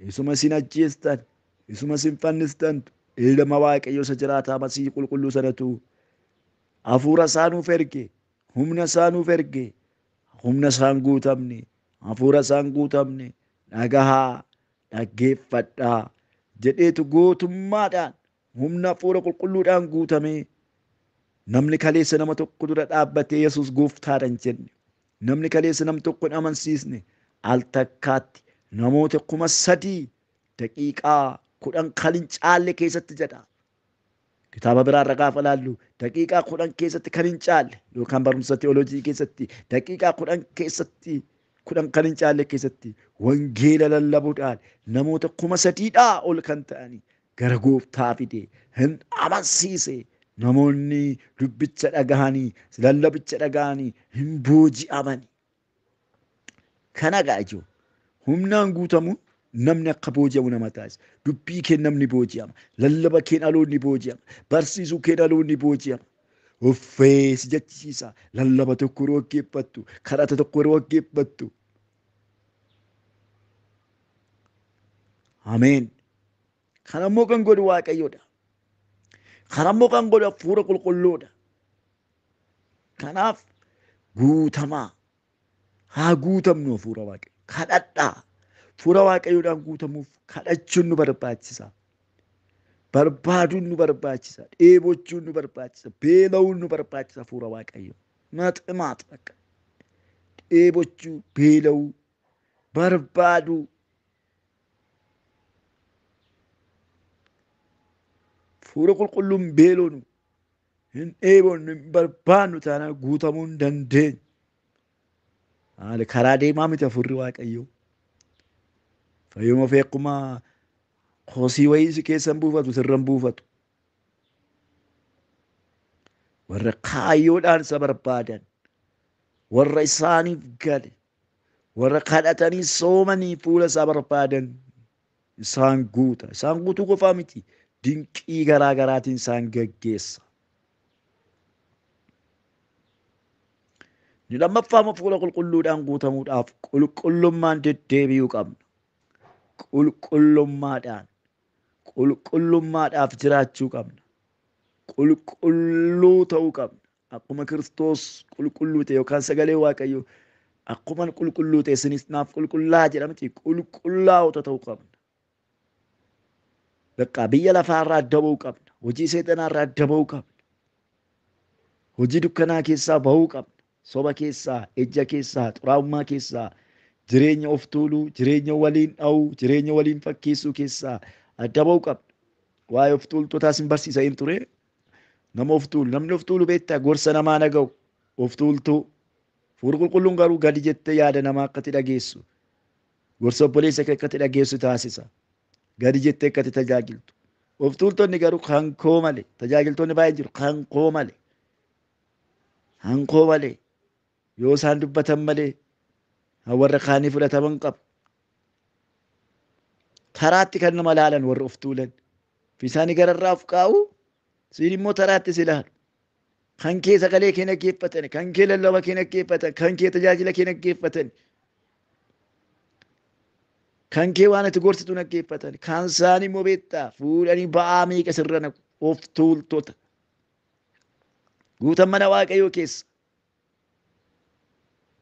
Speaker 1: isuma isin ajjeestan, isuma isin fannistantu ilma Waaqayyo isa jiraataa Masiihii qulqulluu sanatu hafuura isaa nuuf erge, humna isaa nuuf erge, humna isaan guutamne, hafuura isaan guutamne, dhagahaa, dhaggeeffadhaa jedheetu gootummaadhaan humna hafuura qulqulluudhaan guutamee namni kaleessa nama tokko dura dhaabbatee Yesuus gooftaadha hin jenne, namni kaleessa nam tokko hin amansiisne al takkaatti namoota 3000 daqiiqaa 10 kan hin caalle keessatti jedha. Kitaaba biraarra gaafa laallu daqiiqaa 10 keessatti kan hin caalle yookaan barumsa teoloojii keessatti daqiiqaa 10 keessatti 10 kan hin caalle keessatti wangeela lallabuudhaan namoota 3000 ol kan ta'anii gara gooftaa fide hin amansiise. Namoonni dubbicha dhagahanii lallabicha dhagahanii hin booji'amani. Kana egaa ijoo humnaan guutamuun namni akka booji'amu nama taasisa. Dubbii kee namni booji'ama. Lallaba kee dhaloonni booji'ama. Barsiisuu kee dhaloonni booji'ama. Uffee si jechisiisa. Lallaba tokko yeroo dhaggeeffattu, kadhata tokko yeroo dhaggeeffattu. Ameen. Kana immoo kan godhu Waaqayyoodha. Kana immoo kan godhu hafuura qulqulluudha. Kanaaf guutamaa. Haa guutamnu hafuura Waaqayyo. Kadhadhaa. Hafuura Waaqayyoodhaan guutamuuf kadhachuun nu barbaachisa. Barbaaduun nu barbaachisa. Dheebochuun nu barbaachisa. Beela'uun nu barbaachisa hafuura Waaqayyo. Maximaat bakka. Dheebochuu, beela'uu, barbaaduu. Hafuura qulqulluun beelonu hin dheebonnu, hin barbaannu taanaan guutamuu hin dandeenyu. Haala karaa deemaa miti hafuurri Waaqayyoo. Fayyuma ofii akkuma kosii wayii si keessa hin buufatu, sirra hin buufatu. Warra kaayyoodhaan isa barbaadan, warra isaaniif gale, warra kadhatanii soomanii fuula isaa barbaadan isaan guuta. Isaan guutuu qofaa miti, dinqii garaa garaatiin isaan geggeessa. Inni lammaffaa hafuura qulqulluudhaan guutamuudhaaf qulqullummaan deddeebi'uu qabna. Qulqullummaadhaan, qulqullummaadhaaf jiraachuu qabna. Qulqulluu ta'uu qabna. Akkuma Kiristoos qulqulluu ta'e yookaan sagalee Waaqayyoo akkuma qulqulluu ta'e isinis naaf qulqullaa jedhamti, qulqullaa'ota ta'uu qabna. Bakka biyya lafaarraa adda ba'uu qabna. Hojii seexanaarraa adda ba'uu qabna. Hojii dukkanaa keessaa ba'uu qabna. Soba keessaa, ejja keessaa, xuraa'ummaa keessaa, jireenya of tuuluu, jireenya waliin dha'uu, jireenya waliin fakkeessuu keessaa adda ba'uu qabna. Waa'ee of tuultotaas hin barsiisa hin ture. Nama of tuulu, namni of tuulu beektaa gorsa namaa dhaga'u, of tuultuu. Hafuurri qulqulluun garuu gadi jettee yaada namaa akkati dhageessu, gorsa obboleessa kee akkati dhageessu taasisa. Gadi jettee akkati tajaajiltu. Of tuultonni garuu kan koo malee, tajaajiltoonni baay'een jiru kan koo malee, kan koo malee, yoo isaan dubbatan malee warra kaanii fudhataman qabu. Taraatti kan nama laalan warra of tuulan. Fi isaanii gararraa of kaa'u, siin immoo taraatti si ilaalu. Kan kee sagalee kee dhaggeeffatan, kan kee lallaba kee dhaggeeffatan, kan kee tajaajila kee dhaggeeffatan, kan kee waan ati gorsitu dhaggeeffatan, kan isaan immoo beektaa fuudhanii ba'aa meeqa sirra naqu. Of tuultota. Guutan mana Waaqayyoo keessa.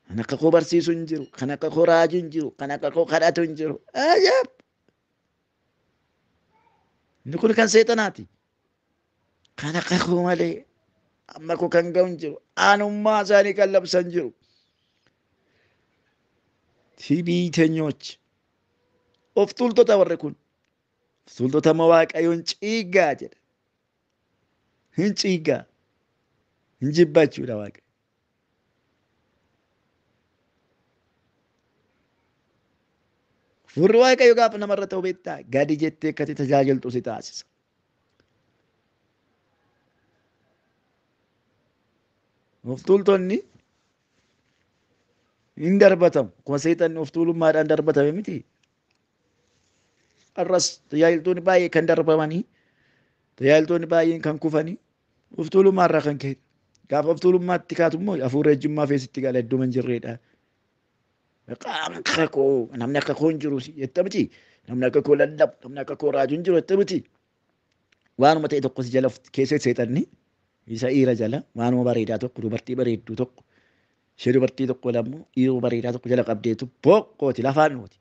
Speaker 1: Kan akka koo barsiisu hin jiru, kan akka koo raaju hin jiru, kan akka koo kadhatu hin jiru. Ajaa'ib! Inni kun kan seexanaati. Kan akka koo malee amma koo kan ga'u hin jiru. Aanummaa isaanii kan labsan jiru. Tibiitenyoch. Of tuultota warri kun. Of tuultota amma Waaqayyoon ciiggaa jedha. Hin ciiggaa. Hin jibba jechuudha Waaqayyo. Hafuurri Waaqayyo gaafa namarra ta'u beektaa gadi jettee akkati tajaajiltu si taasisa. Of tuultonni hin darbatamu. Akkuma seexanni of tuulummaadhaan darbatame miti. Har'as tajaajiltoonni baay'ee kan darbamanii, tajaajiltoonni baay'een kan kufanii of tuulummaarraa kan ka'e. Gaafa of tuulummaatti kaatu immoo hafuura ejjummaa feesitti gala iddoo hin jirreedha. Akka koo namni akka koo hin jiru jetta miti. Namni akka koo lallabu, namni akka koo raaju hin jiru jetta miti. Waanuma ta'e tokko si jala keessa seexanni isa dhiira jala waanuma bareedaa tokko dubartii bareedduu tokko ishee dubartii tokko lammoo dhiiruma bareedaa tokko jala qabdeetu boqqooti lafaan nooti.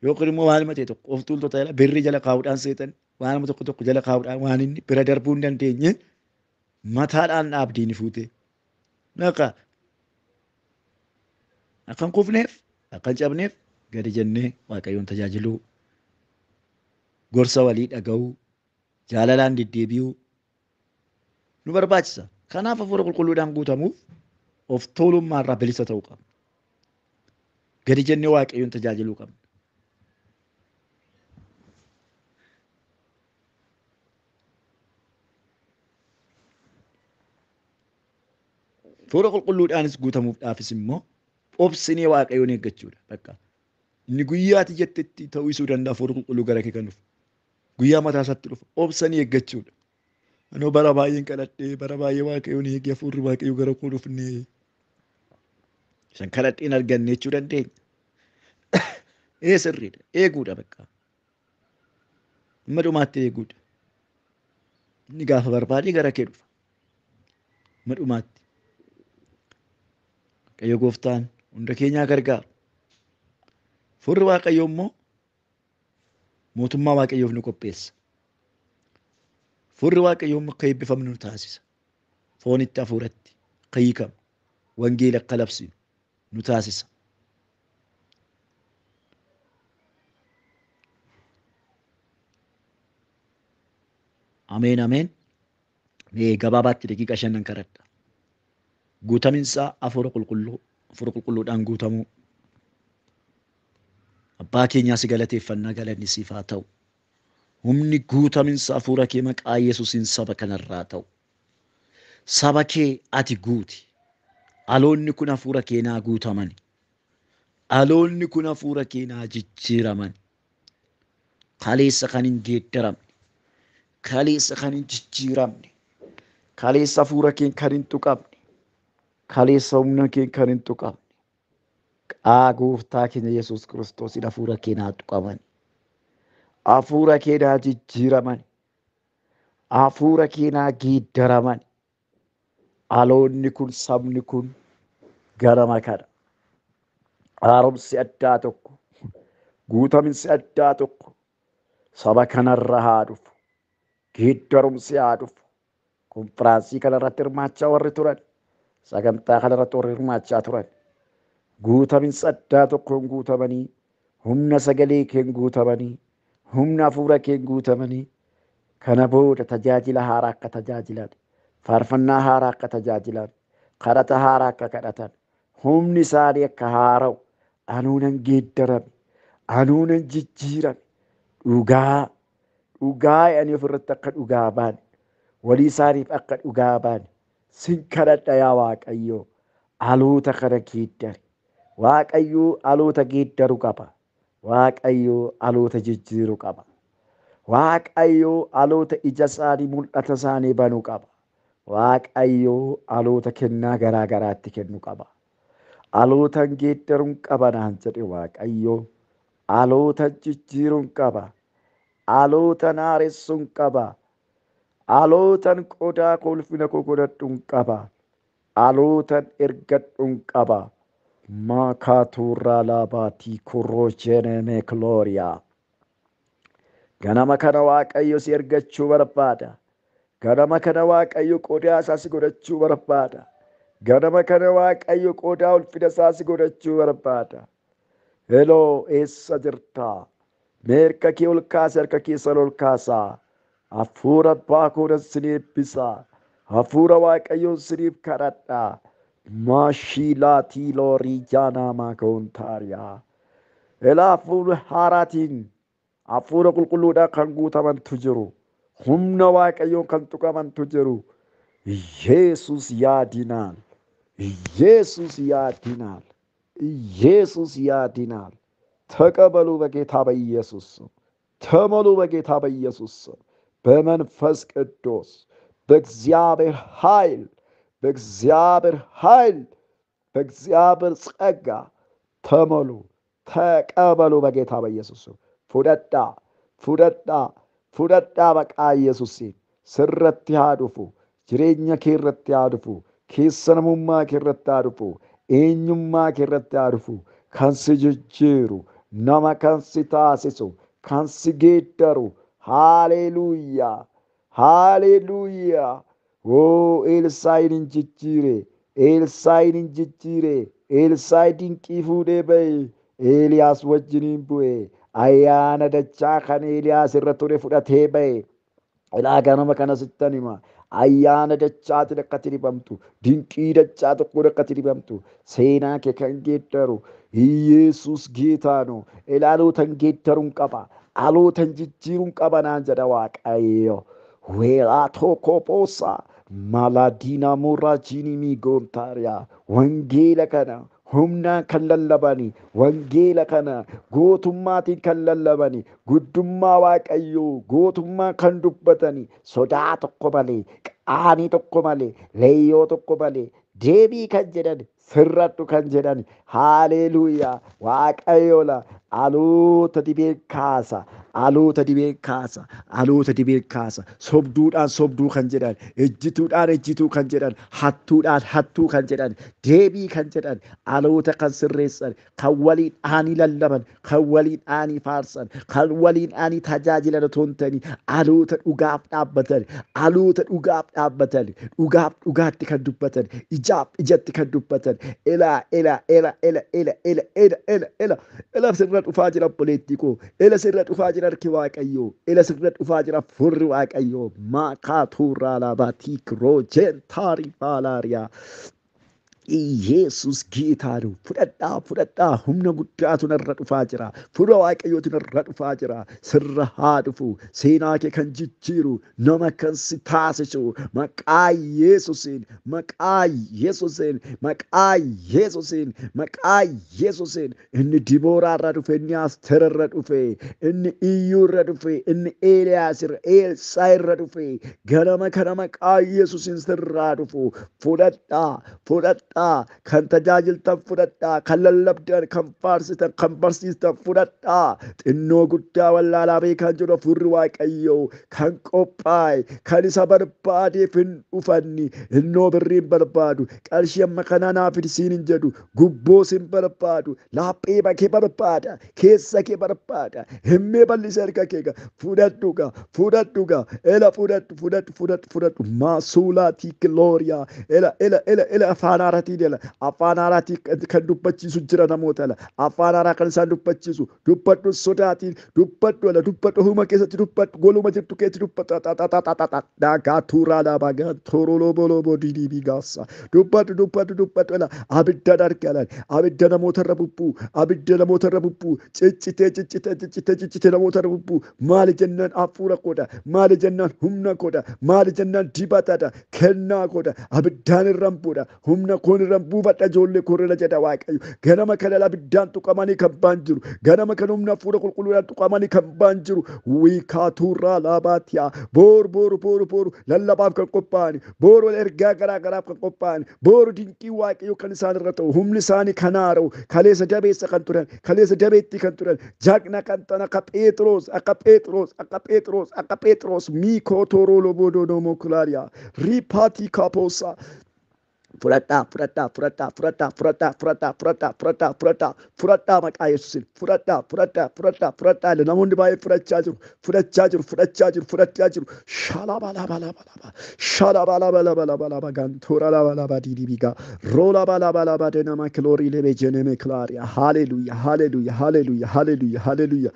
Speaker 1: Yookiin immoo waanuma ta'e tokko of tuultota jala birri jala kaa'uudhaan seexan waanuma tokko tokko jala kaa'uudhaan waan inni bira darbuu hin dandeenye mataadhaan dhaabdii ni fuute. Naqa akka hin kufneef akka hin cabneef gadi jennee Waaqayyoon tajaajiluu, gorsa walii dhaga'uu, jaalalaan deddeebi'uu nu barbaachisa. Kanaaf hafuura qulqulluudhaan guutamuuf of tuulummaarraa bilisa ta'uu qabna. Gadi jennee Waaqayyoon tajaajiluu qabna. Hafuura qulqulluudhaanis guutamuufhaafis immoo obsinee Waaqayyoon eeggachuudha. Bakka inni guyyaati jettetti ta'uu isuu danda'a hafuura qulqulluu gara kee kan dhufu. Guyyaa mataa isaatti dhufa. Obsanii eeggachuudha. Anoo bara baay'een kadhadhee bara baay'ee Waaqayyoon eegee hafuurri Waaqayyoo gara koo dhufnee. Isan kadhadheen arganne jechuu dandeenya. Ee sirriidha. Eeguudha bakka. Amma dhumaatti eeguudha. Inni gaafa barbaade gara kee dhufa. Amma dhumaatti. Waaqayyo gooftaan hunda keenyaa gargaaru. Hafuurri Waaqayyoo immoo mootummaa Waaqayyoof nu qopheessa. Hafuurri Waaqayyoo immoo akka eebbifamnu nu taasisa. Foonitti hafuuratti akka hiikamu, wangeela akka labsinu nu taasisa. Ameen ameen. Mee gabaabaatti daqiiqa 5 kadhadha. Guutaminsa hafuura qulqulluu, hafuura qulqulluudhaan guutamuu. Abbaa keenyaa si galateeffannaa galanni siif haa ta'u. Humni guutaminsa hafuura kee maqaa Yesuusiin saba kanarraa ta'u. Saba kee ati guuti. Aloonni kun hafuura kee naa guutaman. Aloonni kun hafuura kee naa jijjiiraman. Kaleessa kan hin geeddaramne. Kaleessa kan hin jijjiiramne. Kaleessa hafuura kee kan hin tuqamne. Kaleessa humna kee kan hin tuqamne. Qaa gooftaa keenya Yesuus Kiristoosiin hafuura kee naa tuqaman. Hafuura kee naa jijjiiraman. Hafuura kee naa geeddaraman. Aloonni kun sabni kun garama kana. Haaromsi addaa tokko, guutaminsi addaa tokko saba kanarra haa dhufu. Geeddarumsi haa dhufu. Konfiraansii kanarratti hirmaachaa warri turan, sagantaa kanarratti warri hirmaachaa turan, guutaminsa addaa tokkoon guutamanii, humna sagalee keen guutamanii, humna hafuura keen guutamanii, kana booda tajaajila haaraa akka tajaajilan, faarfannaa haaraa akka tajaajilan, kadhata haaraa akka kadhatan, Humni isaanii akka haara'u. Anuu nan geeddarame. Anuu nan jijjiirame. Dhugaa dhugaa ani ofirratti akka dhugaa baane, walii isaaniif akka dhugaa baane sin kadhadha yaa Waaqayyoo. Aloota kana geeddari. Waaqayyoo aloota geeddaru qaba. Waaqayyoo aloota jijjiiru qaba. Waaqayyoo aloota ija isaanii mul'ata isaanii banuu qaba. Waaqayyoo aloota kennaa garaa garaatti kennu qaba. Alootan geeddaruun qaba naan jedhe Waaqayyoo. Alootan jijjiiruun qaba. Alootan haaressuun qaba. Alootan qodaa koo ulfina koo godhadhuun qaba. Alootan ergadhuun qaba. Maakaatuurraa laabaatii kurroo klooriyaa. Ganama kana Waaqayyo si ergachuu barbaada. Ganama kana Waaqayyo qodaa isaa si godhachuu barbaada. Ganama kana Waaqayyo qodaa ulfina isaa si godhachuu barbaada. Heloo, eessa jirtaa? Mee harka kee ol kaasi, harka keessan ol kaasaa. Hafuura abbaa koodan sin eebbisaa. Hafuura Waaqayyoon siniif kadhadhaa. Maashiilaatii loorii jaanaamaa koontaariyaa. Elaa, hafuura haaraatiin, hafuura qulqulluudhaan kan guutamantu jiru. Humna Waaqayyoon kan tuqamantu jiru. Yesus ያድናል. ኢየሱስ ያድናል. ኢየሱስ ያድናል። ተቀበሉ በጌታ በኢየሱስ ስም። ተሞሉ በጌታ በኢየሱስ ስም። በመንፈስ ቅዱስ፣ በእግዚአብሔር ኃይል፣ በእግዚአብሔር ኃይል፣ በእግዚአብሔር ጸጋ ተሞሉ። ተቀበሉ በጌታ በኢየሱስ ስም። Fudhadhaa, fudhadhaa, fudhadhaa. Maqaa Yesuusiin sirratti haa dhufu. Jireenya kee irratti haa dhufu. Keessa namummaa kee irratti haa dhufu. Eenyummaa kee irratti haa dhufu. Kan si jijjiiru, nama kan si taasisu, kan si geeddaru. Haaleluuyaa, haaleluuyaa. Oo, Elsaayin hin jijjiire. Elsaayin hin jijjiire. Elsaayi dinqii fuudhee ba'e. Eeliyaas wajjiniin bu'e. Ayyaana dachaa kan Eeliyaas irra ture fudhatee ba'e. Ilaa, ganama kana sittan hima. Ayyaana dachaatiin akkatti dibamtu, dinqii dachaa tokkoon akkatti dibamtu, seenaa kee kan geeddaru Iyeesus ጌታ ነው. Ilaalootan geeddaruun qaba. Alootan jijjiiruun qaba naan jedha Waaqayyo. Weelaa tokko boosa maladiina muraajiini miigoontaariyaa. Wangeela kana humnaan kan lallabani, wangeela kana gootummaatiin kan lallabani, guddummaa Waaqayyoo gootummaa kan dubbatani, sodaa tokko malee, qaanii tokko malee, leeyyoo tokko malee, deebii kan jedhan, sirradhu kan jedhan. Haaleluuyaa! Waaqayyoola aloota dibeen kaasa, aloota dibeen kaasa, aloota dibeen kaasa. Sobduudhaan sobduu kan jedhan, ejjituudhaan ejjituu kan jedhan, hattuudhaan hattuu kan jedhan, deebii kan jedhan, aloota kan sirreessan, kan waliin aanii lallaban, kan waliin aanii faarsan, kan waliin aanii tajaajilan otoo hin ta'in, aloota dhugaaf dhaabbatan, aloota dhugaaf dhaabbatan, dhugaaf dhugaatti kan dubbatan, ijaaf ijatti kan dubbatan. Ilaa, ila, ila, ila, ila, ila, ila, ila, ila, ila, sirra dhufaa jira obboleettii koo. Ila, sirra dhufaa jira harki Waaqayyoo. Ila, sirra dhufaa jira furri Waaqayyoo. Maaqaa tuurraa laabaa tiikiroo jeentaarii faalaariyaa. ኢየሱስ ጌታ ነው. Fudhadhaa, fudhadhaa. Humna guddaatu narra dhufaa jira. Fuula Waaqayyootu narra dhufaa jira. Sirra haa dhufu. Seenaa kee kan jijjiiru, nama kan si taasisu, maqaa Yesuusiin, maqaa Yesuusiin, maqaa Yesuusiin, maqaa Yesuusiin. Inni Dibooraa irra dhufe, inni Asteer irra dhufe, inni Iyyuu irra dhufe, inni Eeliyaas irra, Eelsaa irra dhufe, ganama kana maqaa Yesuusiin sirraa dhufu. Fudhadhaa, fudhadhaa. Kan tajaajiltan fudhadhaa, kan lallabdan, kan faarsitan, kan barsiistan fudhadhaa. Xinnoo guddaa, wallaalaa beekan jedhu hafuurri Waaqayyoo kan qophaa'e, kan isa barbaadeef hin dhufanni. Innoo birriin barbaadu, qarshii amma kanaa naaf siin hin jedhu, gubboo sin barbaadu, laaphee kee barbaada, keessa kee barbaada. Himmee bal'isee harka kee fudhadhu gaa, fudhadhu gaa, ela fudhadhu, fudhadhu, fudhadhu, fudhadhu. Maasuulaatii kilooriyaa. Ela, ela, ela, ela, afaan haaraatti haaraatiin jedha. Afaan haaraatiin kan dubbachiisu jira namoota la. Afaan haaraa kan isaan dubbachiisu dubbadhu sodaatiin dubbadhu ala dubbadhu huma keessatti dubbadhu goluma jirtu keessatti dubbadhu daagaa tuuraa laabaa gaa tooroloo looboo diidiibii gaassa dubbadhu dubbadhu dubbadhu ala abidda dargalan abidda namoota irra bubbuu abidda namoota irra bubbuu ciccitee ciccitee ciccitee ciccitee namoota irra bubbuu maali jennaan hafuura koodha maali jennaan humna koodha maali jennaan dibatadha kennaa koodha abiddaan irraan buudha humna koon irraan buufadha ijoollee koorra jedha Waaqayyo. Ganama kana abiddaan tuqamanii kan ba'an jiru. Ganama kana humna hafuura qulqulluudhaan tuqamanii kan ba'an jiru. Wiikaatuurraa laabaatiyaa boor boor boor boor lallabaaf kan qophaa'ani boor ergaa garaa garaaf kan qophaa'ani boor dinqii Waaqayyo kan isaan irra ta'u humni isaanii kan haara'u kaleessa jabeessa kan turan kaleessa jabeettii kan turan jagna kan ta'an akka Phexros akka Phexros akka Phexros akka Phexros miikoo tooroo loboodoonomoo kulaariyaa riipaatii kaapoosaa fudhadhaa fudhadhaa fudhadhaa fudhadhaa fudhadhaa fudhadhaa fudhadhaa fudhadhaa fudhadhaa fudhadhaa maqaa Yesuusin fudhadhaa fudhadhaa fudhadhaa fudhadhaa namoonni baay'ee fudhachaa jiru fudhachaa jiru fudhachaa jiru fudhachaa jiru shalabalabalabalaba shalabalabalabalaba gantoora labalaba didibiga roolabalabalaba denama kiloorii lebe jeneme kilaariya haleluya haleluya haleluya haleluya haleluya.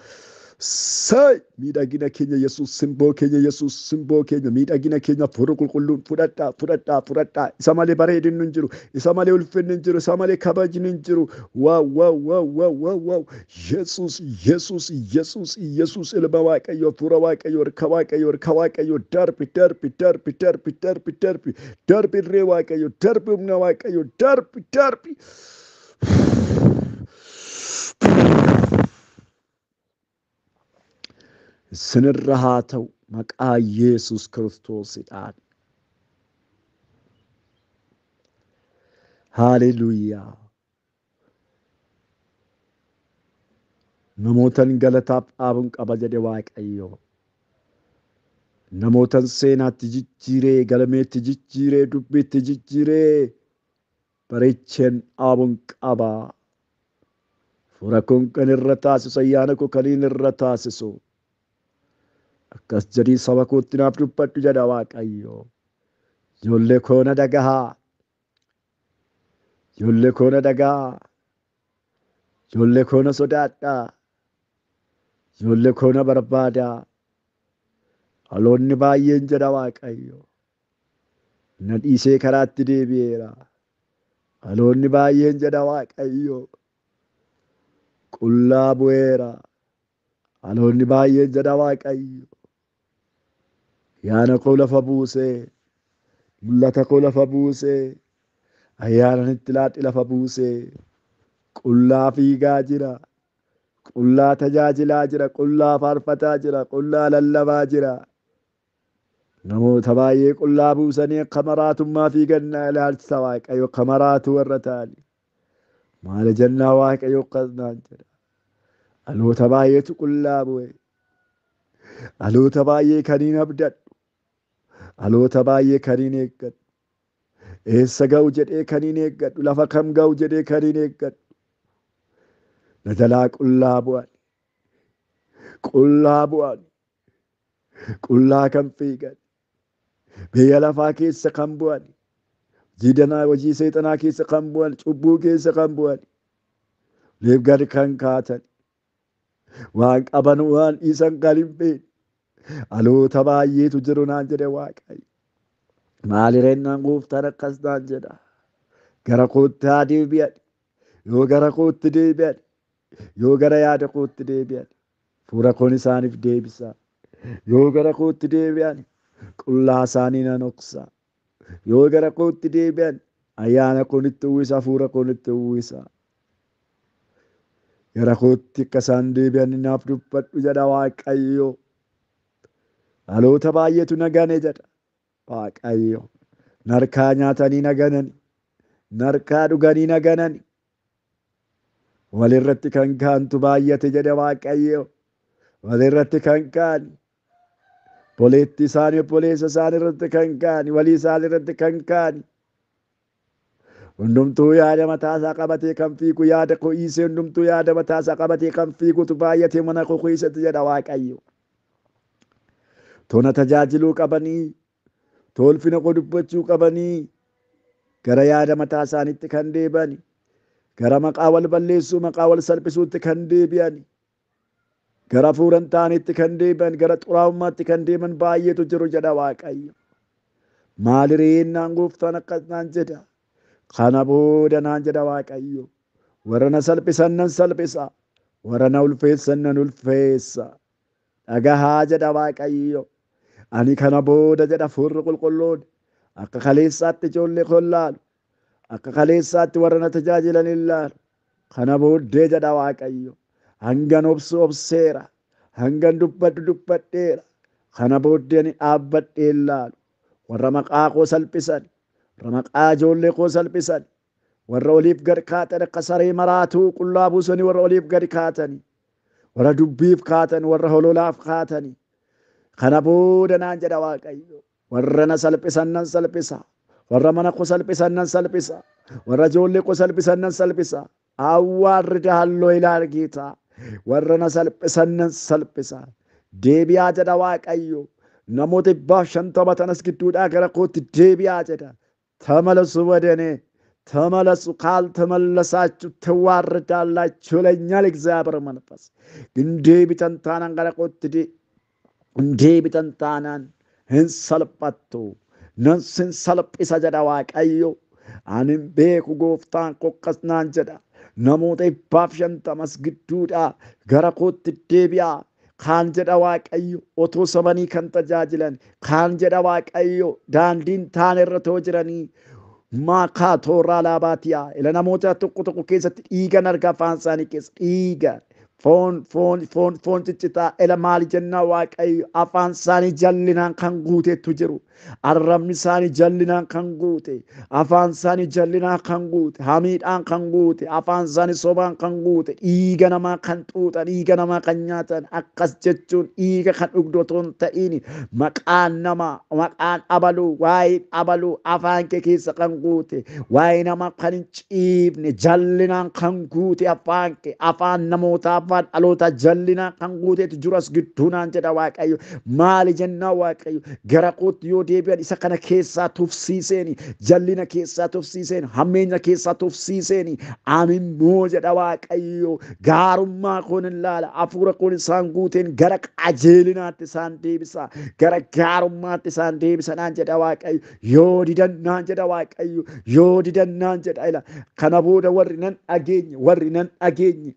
Speaker 1: Say miidhagina keenya Yesuus simboo keenya Yesuus simboo keenya miidhagina keenya hafuura qulqulluun fudhadhaa fudhadhaa fudhadhaa isa malee bareedinni hin jiru isa malee ulfinni hin jiru isa malee kabajni hin jiru waaw waaw waaw waaw waaw waaw Yesuus Yesuus Yesuus Yesuus ilma Waaqayyo hafuura Waaqayyo harka Waaqayyo harka Waaqayyo darbi darbi darbi darbi darbi darbi darbi irree Waaqayyo darbi humna Waaqayyo darbi darbi. Isinirra haa ta'u maqaa Yesuus Kiristoosidhaan. Haaleluuyaa. Namootan galataaf dhaabuun qaba jedhe Waaqayyo. Namootan seenaatti jijjiiree galmeetti jijjiiree dubbiitti jijjiiree bareecheen dhaabuun qaba. Fura kun kan irra taasisu ayyaana koo kaniin irra taasisu. Akkas jedhii saba kootti naaf dubbadhu jedha Waaqayyo. Ijoollee koo na dhagahaa. Ijoollee koo na dhagahaa. Ijoollee koo na sodaadhaa. Ijoollee koo na barbaadaa. Dhaloonni baay'een jedha Waaqayyo. Na dhiisee karaatti deebi'eera. Dhaloonni baay'een jedha Waaqayyo. Qullaa bu'eera. Dhaloonni baay'een jedha Waaqayyo. Ayyaana koo lafa buusee, mul'ata koo lafa buusee, ayyaana itti laadhi lafa buusee, qullaa fiigaa jira, qullaa tajaajilaa jira, qullaa faarfataa jira, qullaa lallabaa jira. Namoota baay'ee qullaa buusanii akka maraatummaa fiigan ilaalchisa Waaqayyo akka maraatu warra ta'ani. Maali jennaa Waaqayyo akkas naan jedha. Dhaloota baay'eetu qullaa bu'e. Dhaloota baay'ee kaniin abdadhu. Dhaloota baay'ee kaniin eeggadhu. Eessa ga'u jedhee kaniin eeggadhu. Lafa kam ga'u jedhee kaniin eeggadhu. Na jalaa qullaa bu'an. Qullaa bu'an. Qullaa kan fiigan. Biyya lafaa keessa kan bu'an. Hojii seexanaa keessa kan bu'an. Cubbuu keessa kan bu'an. Leef gadi kan kaatan. Waan qaban waan dhiisan kan hin beekne. Dhaloota baay'eetu jiru naan jedhe Waaqayyo. Maali rennaan gooftaan akkas naan jedha. Gara kootti haa deebi'an. Yoo gara kootti deebi'an. Yoo gara yaada kootti deebi'an. Fuula koon isaaniif deebisa. Yoo gara kootti deebi'an. Qullaa isaanii nan dhoksa. Yoo gara kootti deebi'an. Ayyaana koon itti uwwisa. Fuula koon itti uwwisa. Gara kootti akka isaan deebi'an naaf dubbadhu jedha Waaqayyo. Dhaloota baay'eetu na gane jedha Waaqayyo. Narkaa nyaatanii na ganani. Narkaa dhuganii na ganani. Walirratti kan ka'antu baay'ate jedhe Waaqayyo. Walirratti kan ka'an. Obboleetti isaanii obboleessa isaanii irratti kan ka'an. Walii isaanii irratti kan ka'an. Hundumtuu yaada mataa isaa qabatee kan fiigu yaada koo dhiisee hundumtuu yaada mataa isaa qabatee kan fiigutu baay'ate mana koo keessatti jedha Waaqayyo. Tona tajaajiluu qabanii, tolfina koo dubbachuu qabanii, Gara yaada mataa isaaniitti kan deebi'an, gara maqaa wal balleessuu, maqaa wal salphisuutti kan deebi'an, gara hafuura hin taanetti kan deebi'an, gara xuraa'ummaatti kan deeman baay'eetu jiru jedha Waaqayyo. Maali reennaan gooftaan akkas naan jedha. Kana booda naan jedha Waaqayyo. Warra na salphisan nan salphisa. Warra na ulfeessan nan ulfeessa. Dhagahaa jedha Waaqayyo. Ani kana booda jedha Hafuurri Qulqulluun. Akka kaleessaatti ijoollee koo hin laalu. Akka kaleessaatti warra na tajaajilan hin laalu. Kana booddee jedha Waaqayyo. Hangan obsu obseera. Hangan dubbadhu dubbadheera. Kana booddee ani dhaabbadhee hin laalu. Warra maqaa koo salphisan, warra maqaa ijoollee koo salphisan, warra oliif gad kaatan akka saree maraatuu qullaa buusanii warra oliif gad kaatanii, warra dubbiif kaatan, warra hololaaf kaatanii. Kana booda naan jedha Waaqayyo. Warra na salphisan nan salphisa. Warra mana koo salphisan nan salphisa. Warra ijoollee koo salphisan nan salphisa. Awwaarridahalloo ilaal geetaa. Warra na salphisan nan salphisa. Deebi'aa jedha Waaqayyo. Namoota 150 tanas gidduudhaa gara kootti deebi'aa jedha. ተመለሱ ወደ እኔ ተመለሱ፣ ካልተመለሳችሁ ትዋረዳላችሁ ይለኛል እግዚአብሔር መንፈስ። Hin deebitan taanaan gara kootti hin deebitan taanaan hin salphattu. Nan sin salphisa jedha Waaqayyo. Ani hin beeku gooftaan koo akkas naan jedha. Namoota 150 gidduudhaa gara kootti deebi'aa. Kaan jedha Waaqayyo otoo sobanii kan tajaajilan, kaan jedha Waaqayyo daandiin taane irra too jiranii maakaa tooraa laabaatiyaa. Ila namoota tokko tokko keessatti dhiigan arga afaan isaanii keessa dhiiga. Foon foon foon foon ciccitaa ila maali jennaa Waaqayyo afaan isaanii jallinaan kan guutetu jiru. Arrabni isaanii jallinaan kan guute, afaan isaanii jallinaan kan guute, hamiidhaan kan guute, afaan isaanii sobaan kan guute, dhiiga namaa kan xuuxan, dhiiga namaa kan nyaatan, akkas jechuun dhiiga kan dhugdu otoo hin ta'in maqaan namaa, maqaan abaluu, waa'een abaluu afaan kee keessa kan guute, waa'ee namaa kan hin ciifne, jallinaan kan guute afaan kee, afaan namootaa, afaan dhalootaa jallinaan kan guutetu jiru as gidduu naan jedha Waaqayyo. Maali jennaa Waaqayyo gara kootti yoo deebi'an isa kana keessaa tufsiiseeni, jallina keessaa tufsiiseeni, hammeenya keessaa tufsiiseeni, ani immoo jedha Waaqayyo gaarummaa koon hin laala, hafuura koon isaan guuteen gara qajeelinaatti isaan deebisa, gara gaarummaatti isaan deebisa naan jedha Waaqayyo. Yoo didan naan jedha Waaqayyo, yoo didan naan jedha ila kana booda warri nan dhageenye, warri nan dhageenye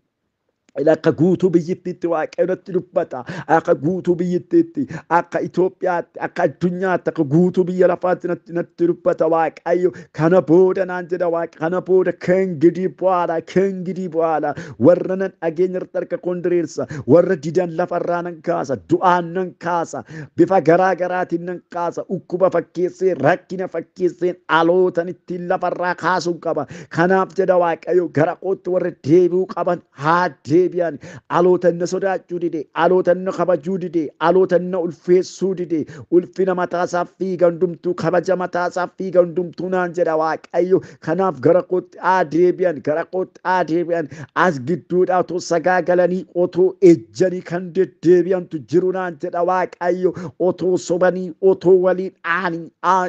Speaker 1: ila akka guutuu biyyittiitti Waaqayyo natti dubbata. Akka guutuu biyyittiitti, akka Itoophiyaatti, akka addunyaatti, akka guutuu biyya lafaatti natti dubbata Waaqayyo. Kana booda naan jedha Waaqa. Kana booda ከእንግዲህ በኋላ ከእንግዲህ በኋላ warra nan dhageenya irratti harka koon diriirsa. Warra didan lafarraa nan kaasa. Du'aan nan kaasa. Bifa garaa garaatiin nan kaasa. Dhukkuba fakkeessee, rakkina fakkeesseen alootan ittiin lafarraa kaasuun qaba. Kanaaf jedha Waaqayyo gara kootti warra deebi'uu qaban haa deebi'an. Aloota na sodaachuu dide, aloota na kabajuu dide, aloota na ulfeessuu dide, ulfina mataasaa fiiga hundumtuu, kabaja mataasaa fiiga hundumtuu naan jedha Waaqayyo. Kanaaf gara kootti haa deebi'an, gara kootti haa deebi'an. As gidduudhaa otoo sagaagalanii, otoo ejjanii kan deddeebi'antu jiru naan jedha Waaqayyo. Otoo sobanii, otoo waliin dhaanii,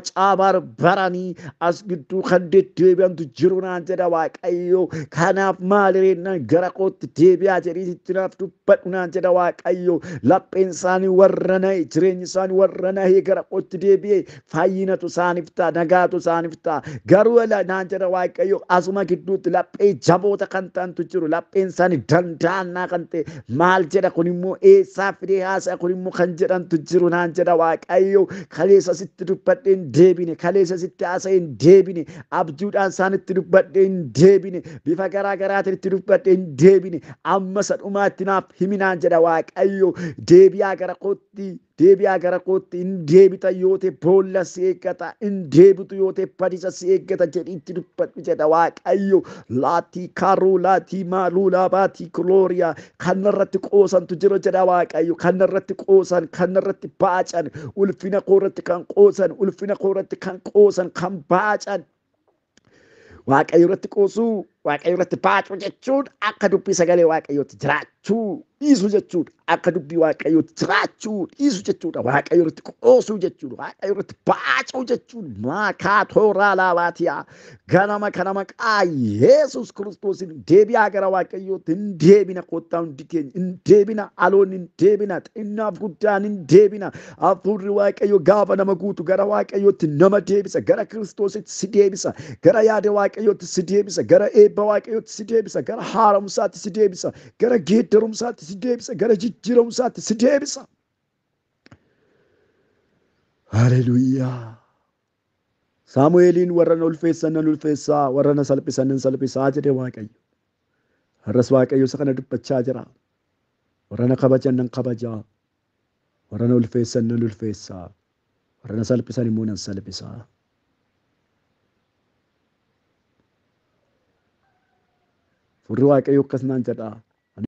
Speaker 1: caabar baranii as gidduu kan deddeebi'antu jiru naan jedha Waaqayyo. Kanaaf maali reennaan gara kootti deebi'aa jedhiitti naaf dubbadhu naan jedha Waaqayyo. Lapheen isaanii warra na'e, jireenyi isaanii warra na'e gara kootti deebi'ee fayyinatu isaaniif ta'a, nagaatu isaaniif ta'a. Garuu naan jedha Waaqayyo asuma gidduutti laphee jaboota kan ta'antu jiru, lapheen isaanii danda'annaa kan ta'e maal jedha kun immoo eessaa fidee haasa'a kun immoo kan jedhantu jiru naan jedha Waaqayyo. Kaleessa sitti dubbadhee hin deebine, kaleessa sitti haasa'ee hin deebine, abjuudhaan isaanitti dubbadhee hin deebine, bifa garaa garaatiin itti dubbadhee hin deebine, amma isa dhumaatti naaf himi naan jedha Waaqayyo. Deebi'aa gara kootti, deebi'aa gara kootti. Hin deebita yoo ta'e boolla si eeggata, hin deebitu yoo ta'e badiisa si eeggata jedhiitti dubbadhu jedha Waaqayyo. Laatii karuu laatii maaluu laabaatii kilooriyaa kanarratti qoosantu jiru jedha Waaqayyo. Kanarratti qoosan, kanarratti baacan, ulfina koo irratti kan qoosan, ulfina koo irratti kan qoosan, kan baacan. Waaqayyo irratti qoosuu, Waaqayyo irratti baacuu jechuun akka dubbii sagalee Waaqayyootti jiraachuu dhiisuu jechuudha. Akka dubbii Waaqayyootti jiraachuu dhiisuu jechuudha. Waaqayyo irratti qoosuu jechuudha. Waaqayyo irratti baacuu jechuudha. Maakaa tooraa laabaatiyaa ganama kana maqaa Yesuus Kiristoosiin deebi'aa gara Waaqayyootti hin deebina. Kottaa hundi keenya hin deebina. Aloonni hin deebina. Xinnaaf guddaan hin deebina. Hafuurri Waaqayyo gaafa nama guutu gara Waaqayyootti nama deebisa. Gara Kiristoositti si deebisa. Gara yaada Waaqayyootti si deebisa. Gara eebba Waaqayyootti si deebisa. Gara haaromsaatti si deebisa. Gara geeddarumsaatti si deebisa. Gara jijjiiramsaatti si deebisa. Haleluuyaa. Saamu'eeliin warra na ulfeessan nan ulfeessaa, warra na salphisan nan salphisaa jedhe Waaqayyo. Har'as Waaqayyo isa kana dubbachaa jira. Warra na kabajan nan kabajaa, warra na ulfeessan nan ulfeessaa, warra na salphisan immoo nan salphisaa. Furri Waaqayyo akkas naan jedha.